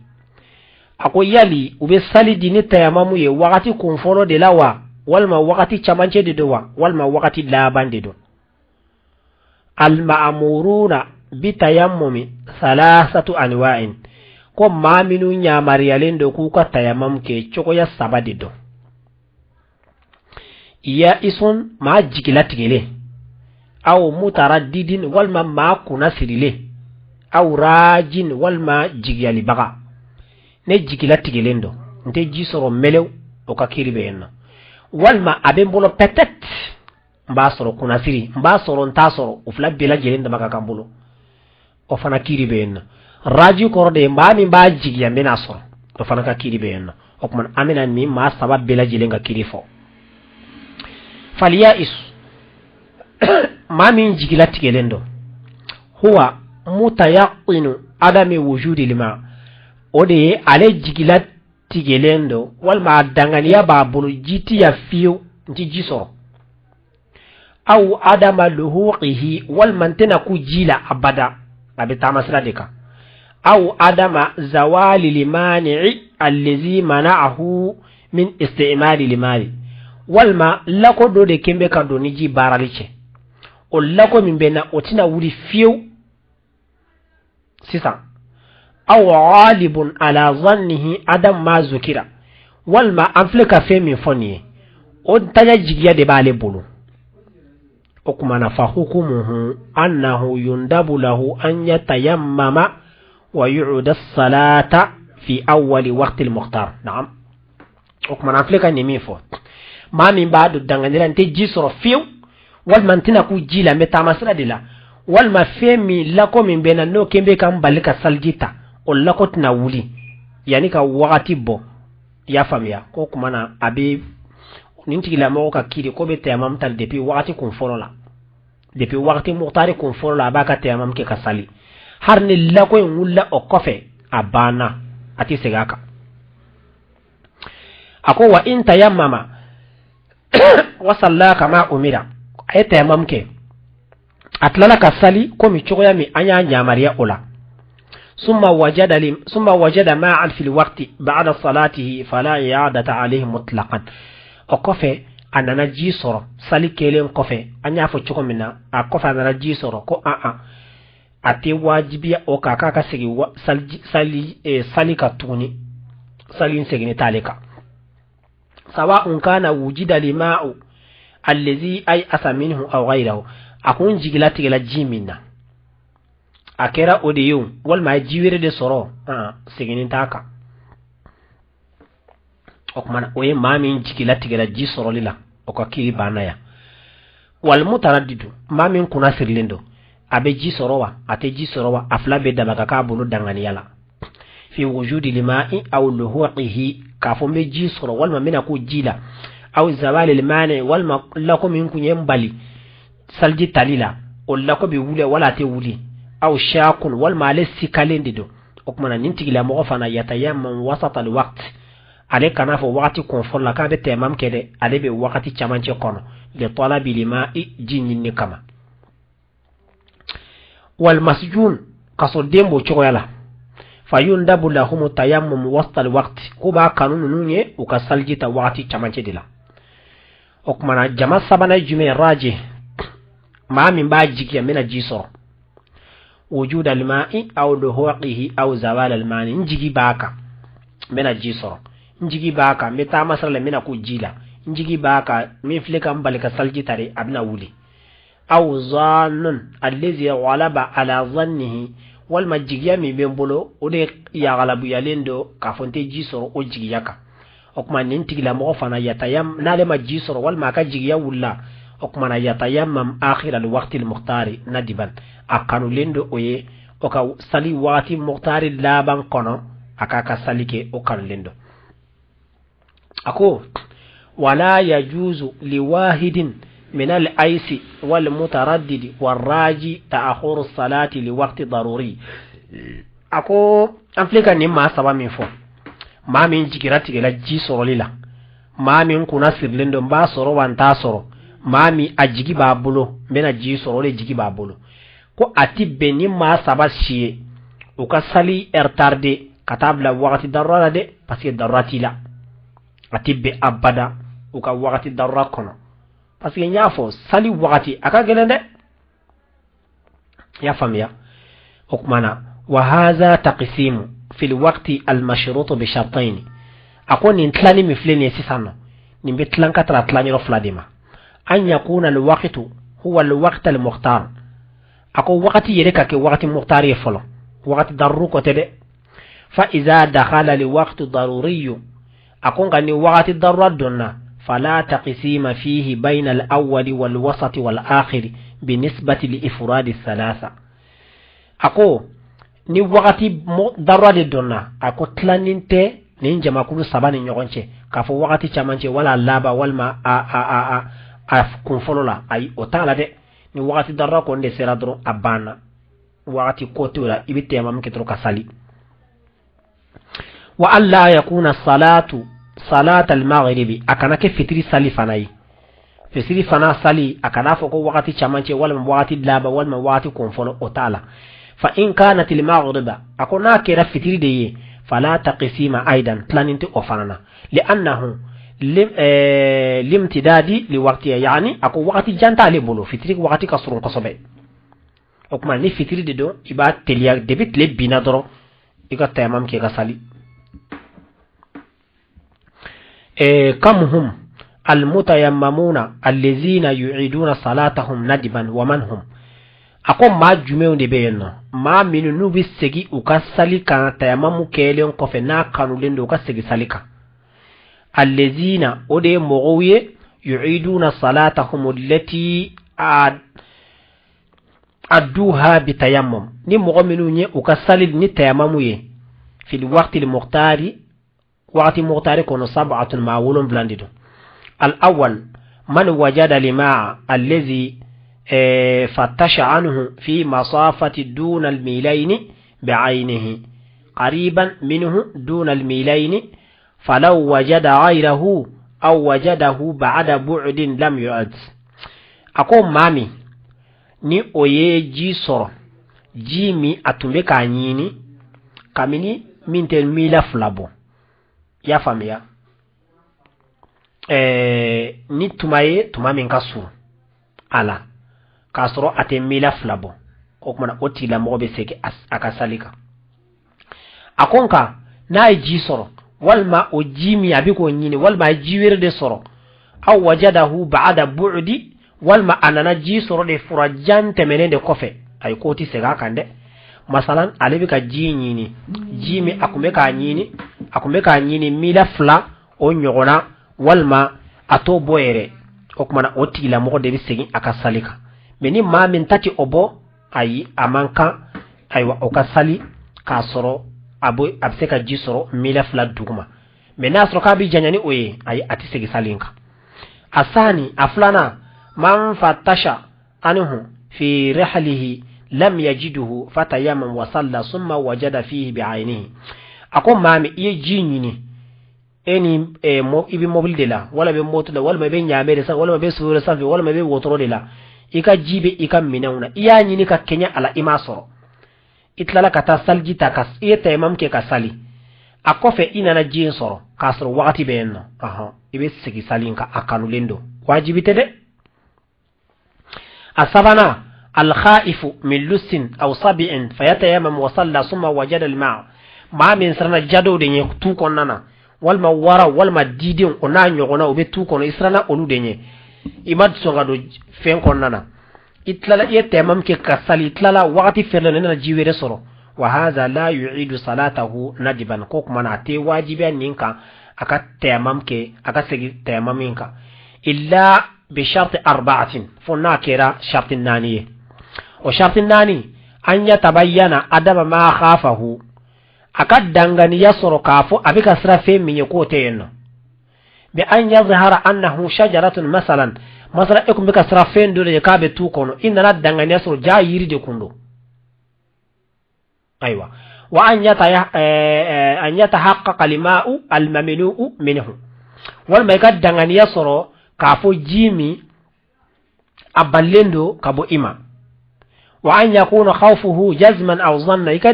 A ko yali u bɛ sali di ni tayamamu ye wagati kun fɔlɔ de la wa, walima wagati camancɛ de don wa, walima wagati laban de don? Al-ma'muruna bi tayammumi thalathatu anwa'in, ko maa minnu yamaruyalen don k'u ka tayamam kɛ cogoya 3 de don. Ya isun, maa jigilatigɛlen, aw mutaraddidin, walima maa kunna sirilen, aw rajin, walima jigiyalibaga. Ne jigilatigɛlen don, n tɛ ji sɔrɔ mɛlɛw, o ka kiiri bɛ yen nɔ, walima a bɛ n bolo peut-être n b'a sɔrɔ, kunnasiri n b'a sɔrɔ n t'a sɔrɔ, o fila bɛɛ lajɛlen dama ka kan n bolo, o fana kiiri bɛ yen nɔ. Raji kɔrɔ de ye maa min b'a jigiya n bɛna sɔrɔ, o fana ka kiiri bɛ yen nɔ. O tuma an bɛna nin maa 3 bɛɛ lajɛlen ka kiiri fɔ. Faliya isu, maa min jigilatigɛlen don, huwa mutayaqinu adami wujudi lima, o de ye ale jigilatigɛlen don walima a danganiya b'a bolo ji ti ya fiyewu, n ti ji sɔrɔ, aw adama luhuqihi, walima n tɛna ku ji la abada, a bɛ taamasira de kan, aw adama zawali limani'i allazi mana'ahu min istimali limali, walima lako dɔ de kɛn bɛ ka don ni ji baarali cɛ, o lako min bɛ na o tɛna wuli fiyewu sisan, aw ghalibun ala zannihi adam ma zukira, walima an filɛ ka fɛn min fɔ nin ye, o ntanya jigiya de b'ale bolo. O kuma na fa hukumuhu annahu yundabu lahu an yatayammama wa yu'da as-salata fi awwali waqti al-mukhtar. Na'am, o kuma na an filɛ ka nin min fɔ, maa min b'a dɔn danganiya n tɛ ji sɔrɔ fiyewu, walima n tɛna ku ji la, n bɛ taamasira de la, walima fɛn min lako min bɛ n na n'o kɛn bɛ ka n bali ka saliji ta, o lako tɛna wuli yanni ka wagati bɔ. I y'a faamuya? Ko kuma na a bɛ nin tigilamɔgɔ ka kiiri ko bɛ tayamam ta depuis wagati kun fɔlɔ la, depuis wagati mukutari kun fɔlɔ la a b'a ka tayamam kɛ ka sali, hali ni lako in wulila o kɔfɛ a banna, a tɛ segin a kan. A ko wa in tayammama wa salla kama umira, a ye tayamam kɛ, a tilala ka sali komi cogoya min an y'a yamaruya o la. Summa wajada ma'an fil waqti ba'da salatihi fala i'adata alayhi mutlaqan. O kɔfɛ a nana ji sɔrɔ sali kɛlen kɔfɛ, an y'a fɔ cogo min na, a kɔfɛ a nana ji sɔrɔ ko a tɛ wajibiya o kan k'a ka segin sali ka tuguni, sali in seginni t'ale kan. Sawa'un kana wujida lima'u allazi ay asa minhu aw ghayrahu, a kun jigila tigɛla ji min na, a kɛra o de ye o, walima a ye ji wɛrɛ de sɔrɔ, seginni t'a kan. O kuma na o ye maa min jigila tigɛla ji sɔrɔli la, o ka kiiri banna yan. Wal mutaraddidu, maa min kunna sirilen don, a bɛ ji sɔrɔ wa a tɛ ji sɔrɔ wa, a fila bɛɛ dama ka k'a bolo danganiya la. Fi wujudi lima'i aw luhuqihi, k'a fɔ n bɛ ji sɔrɔ walima n bɛna ko ji la, aw zawali limani, walima lako min kun ye n bali saliji tali la, o lako bɛ wuli wala a tɛ wuli, aw shakun, walima ale sikalen de don, O tuma na nin tigilamɔgɔ fana yatayammam wasata alwaqt, ale kana fɔ wagati kun fɔlɔ la k'a bɛ tayamam kɛ dɛ, ale bɛ wagati camancɛ kɔnɔ li talabil ma'i, ji ɲinini kama. Wal masjun, kasoden b'o cogoya la, fayundabu lahumu tayammum wasta alwaqt, ko b'a kanu ninnu ye u ka saliji ta wagati camancɛ de la. O tuma na jama sabanan ye jumɛn ye? Raji, maa min b'a jigiya n bɛna ji sɔrɔ, wujud alma'i aw luhuqihi aw zawal almani, n jigi b'a kan n bɛna ji sɔrɔ, n jigi b'a kan n bɛ taama sira la n bɛna kun ji la, n jigi b'a kan min filɛ ka n bali ka saliji ta de a bɛna wuli, aw zannun allazi ghalaba ala zannihi, walima jigiya min bɛ n bolo o de yagalabuyalen don k'a fɔ n tɛ ji sɔrɔ o jigiya kan. O tuma nin tigilamɔgɔ fana yatayam, n'ale ma ji sɔrɔ walima a ka jigiya wulila, o tuma na yatayammam akhir alwaqti almukhtari nadiban, a kanulen don o ye o ka sali wagati mukhtari laban kɔnɔ, a k'a ka sali kɛ, o kanulen don. A ko wala yajuzu liwahidin min al-aisi wal mutaraddidi warraji ta'akhuru salati liwaqti daruri. A ko an filɛ ka nin maa saba min fɔ, maa min jigira tigɛla ji sɔrɔli la, maa min kunna sirilen don n b'a sɔrɔ wa n t'a sɔrɔ, maa min a jigi b'a bolo n bɛna ji sɔrɔ, o de jigi b'a bolo, ko a ti bɛn ni maa saba si ye u ka sali retarder ka taa bila wagati darura la dɛ, parce que darura t'i la, a ti bɛn abada u ka wagati darura kɔnɔ, parce que n y'a fɔ sali wagati a ka gɛlɛn dɛ, i y'a faamuya. O tuma na wa haza taqsimu fil waqti al mashrut bi shartayn, a ko nin tilani min filɛ nin ye sisan nɔ, nin bɛ tilan ka taara tilan yɔrɔ fila de ma, an yakuna al waqtu huwa al waqt al mukhtar, a ko wagati yɛrɛ ka kɛ wagati mukhtar ye fɔlɔ, wagati daruru ko tɛ dɛ, fa iza dakhala al waqtu daruriyyu, a ko nka ni wagati darura donna, fala taqsima fihi bayna al awwali wal wasati wal akhiri bi nisbati li ifradi thalatha, a ko ni wagati darura de donna, a ko tilanin tɛ nin jamakulu saba ni ɲɔgɔn cɛ k'a fɔ wagati caman cɛ wala laban walima a kun fɔlɔ la, ayi o t'a la dɛ, ni wagati darura kɔni de sera dɔrɔn a banna, wagati ko t'o la, i bɛ tɛmɛ kɛ dɔrɔn ka sali. Wa alla yakuna salatu salat al-maghribi, a kana kɛ fitiri sali fana ye, fitiri fana sali a kana fɔ ko wagati caman cɛ walima wagati laban walima wagati kun fɔlɔ, o t'a la. Fa in kanat al-maghriba, a ko n'a kɛra fitiri de ye, fala taqsima aidan, tilanin tɛ o fana na, li'annahu limtidadi li waqtiha, yani a ko wagati jan t'ale bolo, fitiri wagati ka surun kosɛbɛ, o tuma ni fitiri de don i b'a teliya depuis tile binna dɔrɔn i ka tayamam kɛ ka sali. Kam hum almutayammamuna allazina yu'iduna salatahum nadiban wa man hum, a ko maa jumɛnw de bɛ yen nɔ, maa minnu n'u bɛ segin u ka sali kan tayamamu kɛlen kɔfɛ n'a kanulen don u ka segin sali kan, allazina o de ye mɔgɔw ye yu'iduna salatahum allati adduha bitayammum, ni mɔgɔ minnu ye u ka sali ni tayamamu ye fil waqti al muqtari, waqti muqtari kɔnɔ, sab'atun maa 7 de don. Al awwal man wajada limaa allazi fattasha anhu fi masafati duna al milaini bi'aynihi qariban minhu duna al milaini falaw wajada ghayrahu aw wajadahu ba'da bu'din lam yu'ad. A ko maa min ni o ye ji sɔrɔ, ji min a tun bɛ k'a ɲini kabini min tɛ mila 2 bɔ, i y'a faamuya, ni tuma ye tuma min ka surun a la k'a sɔrɔ a tɛ mila 2 bɔ, o tuma na o tigilamɔgɔ bɛ segin a ka sali kan. A ko nka n'a ye ji sɔrɔ walima o ji min a bɛ k'o ɲini walima a ye ji wɛrɛ de sɔrɔ, aw wajadahu ba'da bu'di, walima a nana ji sɔrɔ de fura jan tɛmɛnen de kɔfɛ, ayi k'o tɛ segin a kan dɛ. Masalan ale bɛ ka ji ɲini, ji min a tun bɛ k'a ɲini, a tun bɛ k'a ɲini mila 2 o ɲɔgɔnna walima a t'o bɔ yɛrɛ, o tuma na o tigilamɔgɔ de bɛ segin a ka sali kan. Mais ni maa min ta tɛ o bɔ, ayi a man kan, ayiwa o ka sali k'a sɔrɔ a bɛ se ka ji sɔrɔ mila 2 duguma. Mais n'a sɔrɔ k'a bɛ janya ni o ye, ayi a tɛ segin sali in kan. A sani a filanan, man fatasha anhu fi rihlihi lam yajiduhu fatayammam wa salla summa wajada fihi bi'aynihi. A ko maa min i ye ji ɲini, e ni i bɛ mobili de la, wala bɛ moto la, walima i bɛ ɲaamɛ de sanfɛ, walima i bɛ so wɛrɛ sanfɛ, walima i bɛ wotoro de la, i ka ji bɛ i ka minɛnw na, i y'a ɲini ka kɛɲɛ a la, i m'a sɔrɔ, i tilala ka taa saliji ta, ka i ye tayamam kɛ ka sali, a kɔfɛ i nana ji in sɔrɔ k'a sɔrɔ wagati bɛ yen nɔ, ɔhɔn, i bɛ segin sali in kan, a kanulen don, wajibi tɛ dɛ. A sabanan, alkhaifu min lussin aw sabi'in fayatayammam wa salla summa wajada alma. Maa min siranna jadow de ɲɛ tu kɔnɔna na, walima wara, walima didenw, o n'a ɲɔgɔnna, o bɛ tu kɔnɔ, i siranna olu de ɲɛ, i ma sɔn ka don fɛn kɔnɔna na, i tilala, i ye tayamam kɛ ka sali, i tilala wagati fɛrɛla, i nana ji wɛrɛ sɔrɔ. Wa hadha la yu'idu salatahu nadiban. Ko kuma na, a tɛ wajibiya nin kan a ka tayamam kɛ, a ka segin tayamam in kan, illa bi sharti arba'atin, fo n'a kɛra sharti naani ye. O sharti naani, an yatabayyana adama ma khafahu, a ka danganiya sɔrɔ k'a fɔ a bɛ ka siran fɛn min ye k'o tɛ yen nɔ, bi an yazhara annahu shajaratun masalan. Masala, e kun bɛ ka siran fɛn dɔ de ye k'a bɛ tu kɔnɔ, i nana danganiya sɔrɔ jaa yiri de kun don. Ayiwa, wa an yata an yatahaqqaqa alma'u almamnu'u minhu, walima i ka danganiya sɔrɔ k'a fɔ ji min a balilen don ka bɔ i ma. Wa an yakuna khawfuhu jazman aw zanna, i ka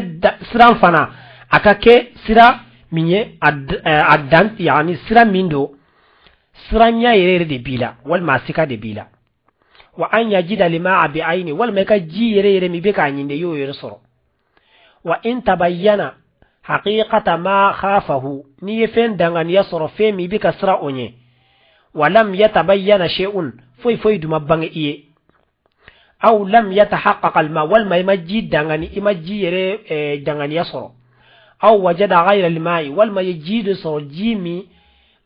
siran fana a ka kɛ sira min ye a dan, yani sira min don, siranya yɛrɛ yɛrɛ de b'i la, walima a sika de b'i la. Wa an yajida lima'a bi ayni, walima i ka ji yɛrɛ yɛrɛ min bɛ k'a ɲini de, i y'o yɛrɛ sɔrɔ. Wa in tabayyana haqiqata ma khafahu, n'i ye fɛn danganiya sɔrɔ, fɛn min i bɛ ka siran o ɲɛ, wa lam yatabayyana shay'un, foyi foyi dun ma bange i ye, aw lam yatahaqqaq alma, walima i ma ji dangani, i ma ji yɛrɛ danganiya sɔrɔ, aw wajada ghayra alma'i, walima i ye ji de sɔrɔ, ji min,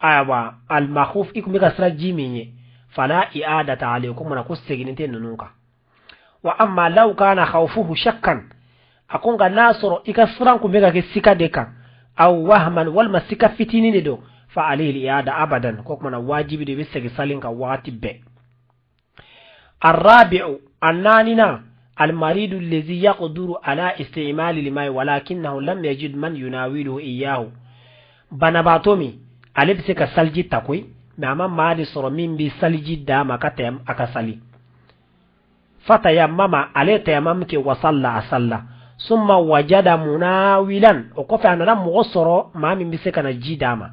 ayiwa, almakhuf, i kun bɛ ka siran ji min ye, fala i'adata alayhi, ko mana ko seginni tɛ ninnu kan. Wa amma law kana khawfuhu shakkan, a ko nka n'a sɔrɔ i ka siran kun bɛ ka kɛ sika de kan, aw wahman, walima sika fitinin de don, fa alayhi i'ada abadan, ko kumana wajibi de bɛ segin sali kan wagati bɛɛ. Arrabi'u, a naaninan, almaridu allazi yaqduru ala istimali limai walakinahu lam yajid man yunawiluhu iyahu. Banabaatɔ min ale bɛ se ka saliji ta koyi, mais a ma maa de sɔrɔ min bɛ saliji d'a ma ka tɛmɛ a ka sali. Fatayammama, ale tayamam kɛ, wasalla, a salla, summa wajada munawilan, o kɔfɛ a nana mɔgɔ sɔrɔ, maa min bɛ se ka na ji d'a ma.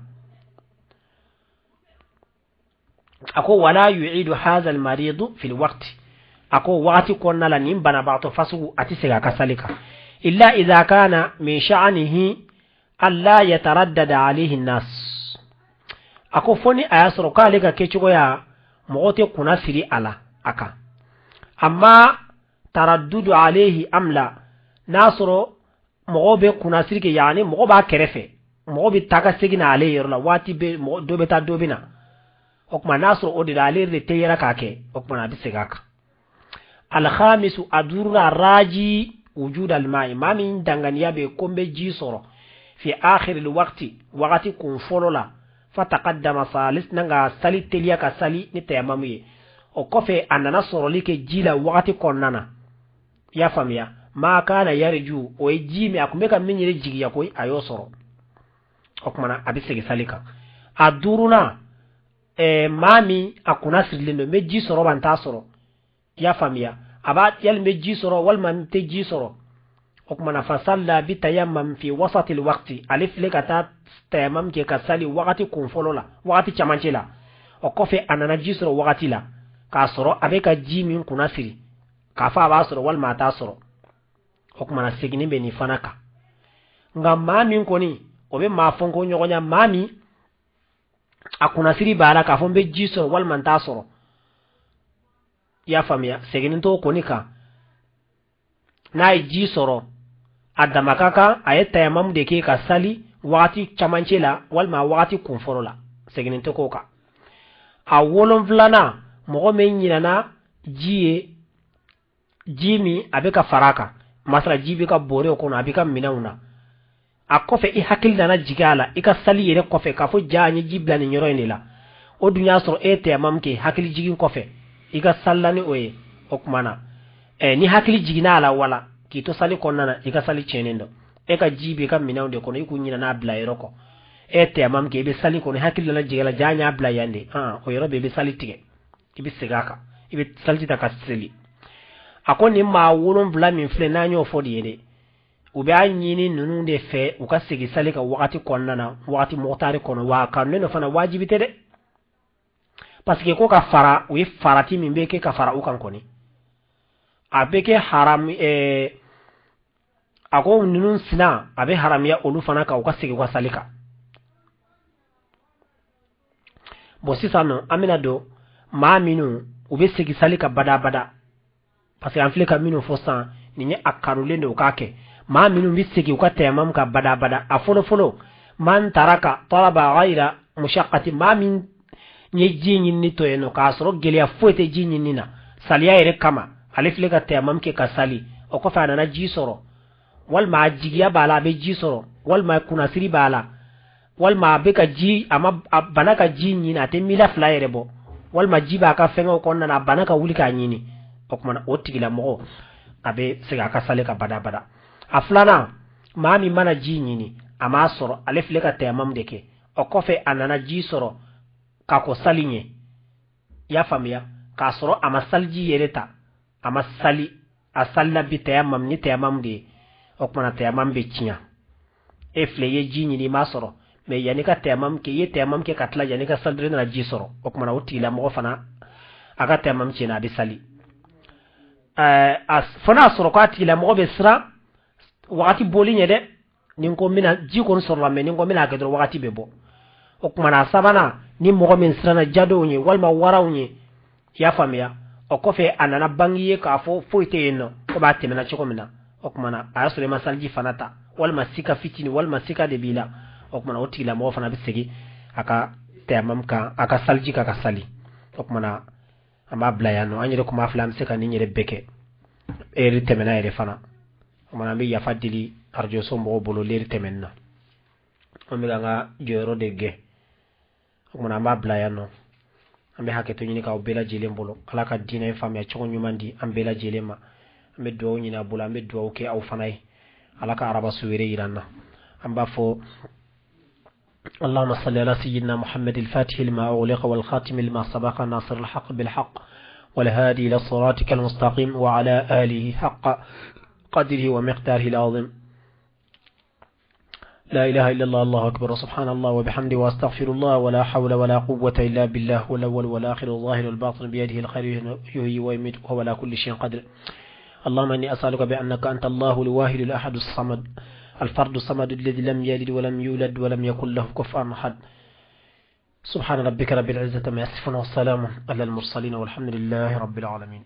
A ko wala yu'idu hadha almaridu fi alwaqti, a ko wagati kɔnɔna la nin banabaatɔ fasugu a tɛ segin a ka sali kan, illa idha kana min sha'anihi alla yataraddada alayhi an-nas. A ko fo ni a y'a sɔrɔ k'ale ka kɛcogoya mɔgɔ tɛ kunna siri a la a kan, amma taraddudu alayhi amla, n'a sɔrɔ mɔgɔw bɛ kunna siri kɛ, yaani mɔgɔ b'a kɛrɛfɛ, mɔgɔ bɛ taa ka segin na ale yɔrɔ la waati bɛɛ, mɔgɔ dɔ bɛ taa dɔ bɛ na, o tuma n'a sɔrɔ o de la ale yɛrɛ de tɛ yɛrɛ k'a kɛ, o tuma a bɛ segin a kan. Alhamisu, a duurunan, raji wujud alma'i, maa min danganiya bɛ ko n bɛ ji sɔrɔ, fi akhir alwaqti, wagati kun fɔlɔ la, fataqaddama salis, na ka sali teliya ka sali ni tayamamu ye, o kɔfɛ a nana sɔrɔli kɛ ji la wagati kɔnɔna na. I y'a faamuya, ma kana yarju, o ye ji min a kun bɛ ka min yɛrɛ jigiya koyi, a y'o sɔrɔ, o tuma a bɛ segin sali kan. A duurunan, maa min a kunna sirilen don, n bɛ ji sɔrɔ wa n t'a sɔrɔ, i y'a faamuya, a b'a yali n bɛ ji sɔrɔ walima n tɛ ji sɔrɔ, o tuma na fasalla bi tayammam fi wasatil waqti, ale filɛ ka taa tayammam kɛ ka sali wagati kun fɔlɔ la, wagati camancɛ la, o kɔfɛ a nana ji sɔrɔ wagati la, k'a sɔrɔ a bɛ ka ji min kunna siri, k'a fɔ a b'a sɔrɔ walima a t'a sɔrɔ, o tuma na seginni bɛ nin fana kan. Nka maa min kɔni o bɛ maa fɔ ko ɲɔgɔnya, maa min a kunnasiri b'a la k'a fɔ n bɛ ji sɔrɔ walima n t'a sɔrɔ, i y'a faamuya, seginni t'o kɔni kan. N'a ye ji sɔrɔ a dama ka kan a ye tayamamu de kɛ ka sali wagati camancɛ la walima wagati kun fɔlɔ la, seginni tɛ k'o kan. A wolonfilanan, mɔgɔ min ɲinɛna ji ye, ji min a bɛ ka fara a kan, masala ji bɛ ka bɔrɛ kɔnɔ, a bɛ ka minɛnw na, a kɔfɛ i hakili nana jigin a la i ka sali yɛrɛ kɔfɛ k'a fɔ jaa n ye ji bila nin yɔrɔ in de la, o dun y'a sɔrɔ e tayamamu kɛ hakili jigin kɔfɛ i ka salila ni o ye, o tuma na Ni hakili jiginna a la wala k'i to sali kɔnɔna na, i ka sali tiɲɛnen don. E ka ji b'i ka minɛnw de kɔnɔ, i k'u ɲinɛ n'a bila yɔrɔ kɔ. E tɛyamam kɛ, i bɛ sali kɔnɔ, hakili nana jigin a la, jaa n y'a bila yan de. O yɔrɔ bɛɛ i bɛ sali tigɛ, i bɛ segin a kan, i bɛ saliji ta ka seli. A ko nin maa 7 min filɛ n'an y'o fɔ de ye dɛ, u b'a ɲini ninnu de fɛ u ka segin sali kan wagati kɔnɔna na, wagati mɔgɔtari kɔnɔ, wa ka ne fana wajibi tɛ dɛ, parce que ko ka fara, u ye farati min bɛ kɛ ka fara u kan kɔni, a bɛ kɛ haram. A ko ninnu sina a bɛ haramiya olu fana kan, u ka segin u ka sali kan. Bon, sisan nɔ an bɛna don maa minnu u bɛ segin sali kan badabada, parce que an filɛ ka minnu fɔ sisan, nin ye a kanulen de u k'a kɛ. Maa minnu bɛ segin u ka tayamam kan badabada, a fɔlɔ fɔlɔ, man taraka talaba ghayra mushaqqati, maa min ye ji ɲinini to yen nɔ k'a sɔrɔ gɛlɛya foyi tɛ ji ɲinini na saliya yɛrɛ kama, ale filɛ ka tayamam kɛ ka sali, o kɔfɛ a nana ji sɔrɔ, walima a jigiya b'a la a bɛ ji sɔrɔ, walima kunnasiri b'a la, walima a bɛ ka ji, a ma a bana ka ji ɲini, a tɛ mila 2 yɛrɛ bɔ, walima ji b'a ka fɛngɛw kɔnɔna na, a bana ka wuli k'a ɲini, o tuma na o tigilamɔgɔ a bɛ segin a ka sali kan badabada. A filanan, maa min mana ji ɲini a m'a sɔrɔ, ale filɛ ka tayamam de kɛ, o kɔfɛ a nana ji sɔrɔ k'a ko sali ɲɛ, i y'a faamuya, k'a sɔrɔ a ma saliji yɛrɛ ta, a ma sali, a salila bi tayamam ni tayamam de ye, o tuma na tayamam bɛ tiɲɛ. E filɛ i ye ji ɲini i m'a sɔrɔ, mais yanni ka tayamam kɛ, i ye tayamam kɛ ka tila, yanni ka sali dɔrɔn i nana ji sɔrɔ, o tuma na o tigilamɔgɔ fana a ka tayamam tiɲɛna, a bɛ sali. Fo n'a sɔrɔ k'a tigilamɔgɔ bɛ siran wagati bɔli ɲɛ dɛ, ni n ko n bɛna ji kɔni sɔrɔla, mais ni n ko n bɛna a kɛ dɔrɔn wagati bɛ bɔ. O tuma na a sabanan, ni mɔgɔ min siranna jadow ɲɛ walima waraw ɲɛ, i y'a faamuya, o kɔfɛ a nana bange ye k'a fɔ foyi tɛ yen nɔ, komi a tɛmɛna cogo min na, o tuma na a y'a sɔrɔ i ma saliji fana ta, walima sika fitinin, walima sika de b'i la, o tuma na o tigilamɔgɔ fana bɛ segin a ka tayamam kan, a ka saliji kan ka sali. O tuma na an b'a bila yan nɔ, an yɛrɛ kuma filɛ, an bɛ se ka nin yɛrɛ bɛɛ kɛ, eri tɛmɛna yɛrɛ fana. O tuma na an bɛ yafa deli arajoso mɔgɔw bolo leri tɛmɛnen na, an bɛ k'an ka jɔyɔrɔ de gɛn. O tuma na an b'a bila yan nɔ, an bɛ hakɛto ɲini k'aw bɛɛ lajɛlen bolo, Ala ka diinɛ in faamuya cogo ɲuman di an bɛɛ lajɛlen ma. An bɛ dugawu ɲini a bolo, an bɛ dugawu kɛ aw fana ye, Ala ka araba su wɛrɛ yira an na. An b'a fɔ اللهم صل على سيدنا محمد الفاتح لما أغلق والخاتم لما سبق ناصر الحق بالحق والهادي إلى صراطك المستقيم وعلى آله حق قدره ومقداره العظيم. لا إله إلا الله، الله أكبر، سبحان الله وبحمده، وأستغفر الله، ولا حول ولا قوة إلا بالله، والأول والآخر والظاهر والباطن، بيده الخير يحيي ويميت وهو على كل شيء قدير. اللهم إني أسألك بأنك أنت الله الواحد الأحد الصمد الفرد الصمد الذي لم يلد ولم يولد ولم يكن له كفوا أحد. سبحان ربك رب العزة ما يصفون والسلام على المرسلين والحمد لله رب العالمين.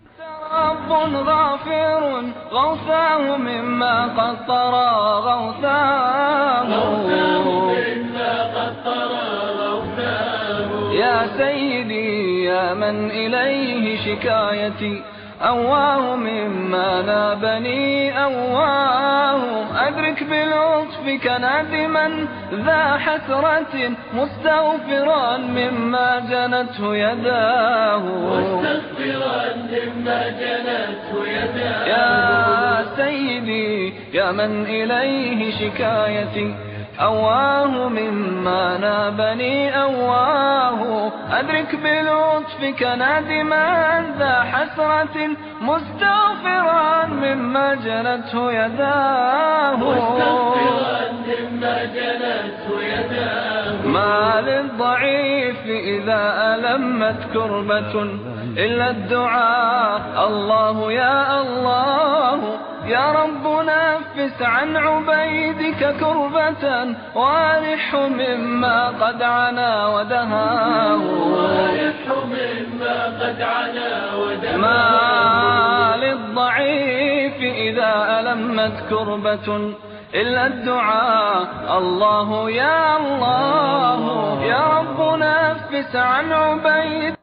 رب غافر غوثاه مما قد طرى غوثاه، يا سيدي يا من إليه شكايتي، أواه مما نابني أواه، أدرك بلطفك نادما ذا حسرة مستغفرا مما جنته يداه، مستغفرا مما جنته يداه. يا سيدي يا من إليه شكايتي، أواه مما نابني أواه، أدرك بلطفك نادما ذا حسرة مستغفرا مما جنته يداه، مستغفرا مما جنته يداه. ما للضعيف إذا ألمت كربة إلا الدعاء، الله يا الله يا رب نفس عن عبيدك كربة، وارح مما قد عنا ودهاه، وارح مما قد عنا ودهاه. ما للضعيف إذا ألمت كربة إلا الدعاء، الله يا الله يا رب نفس عن عبيدك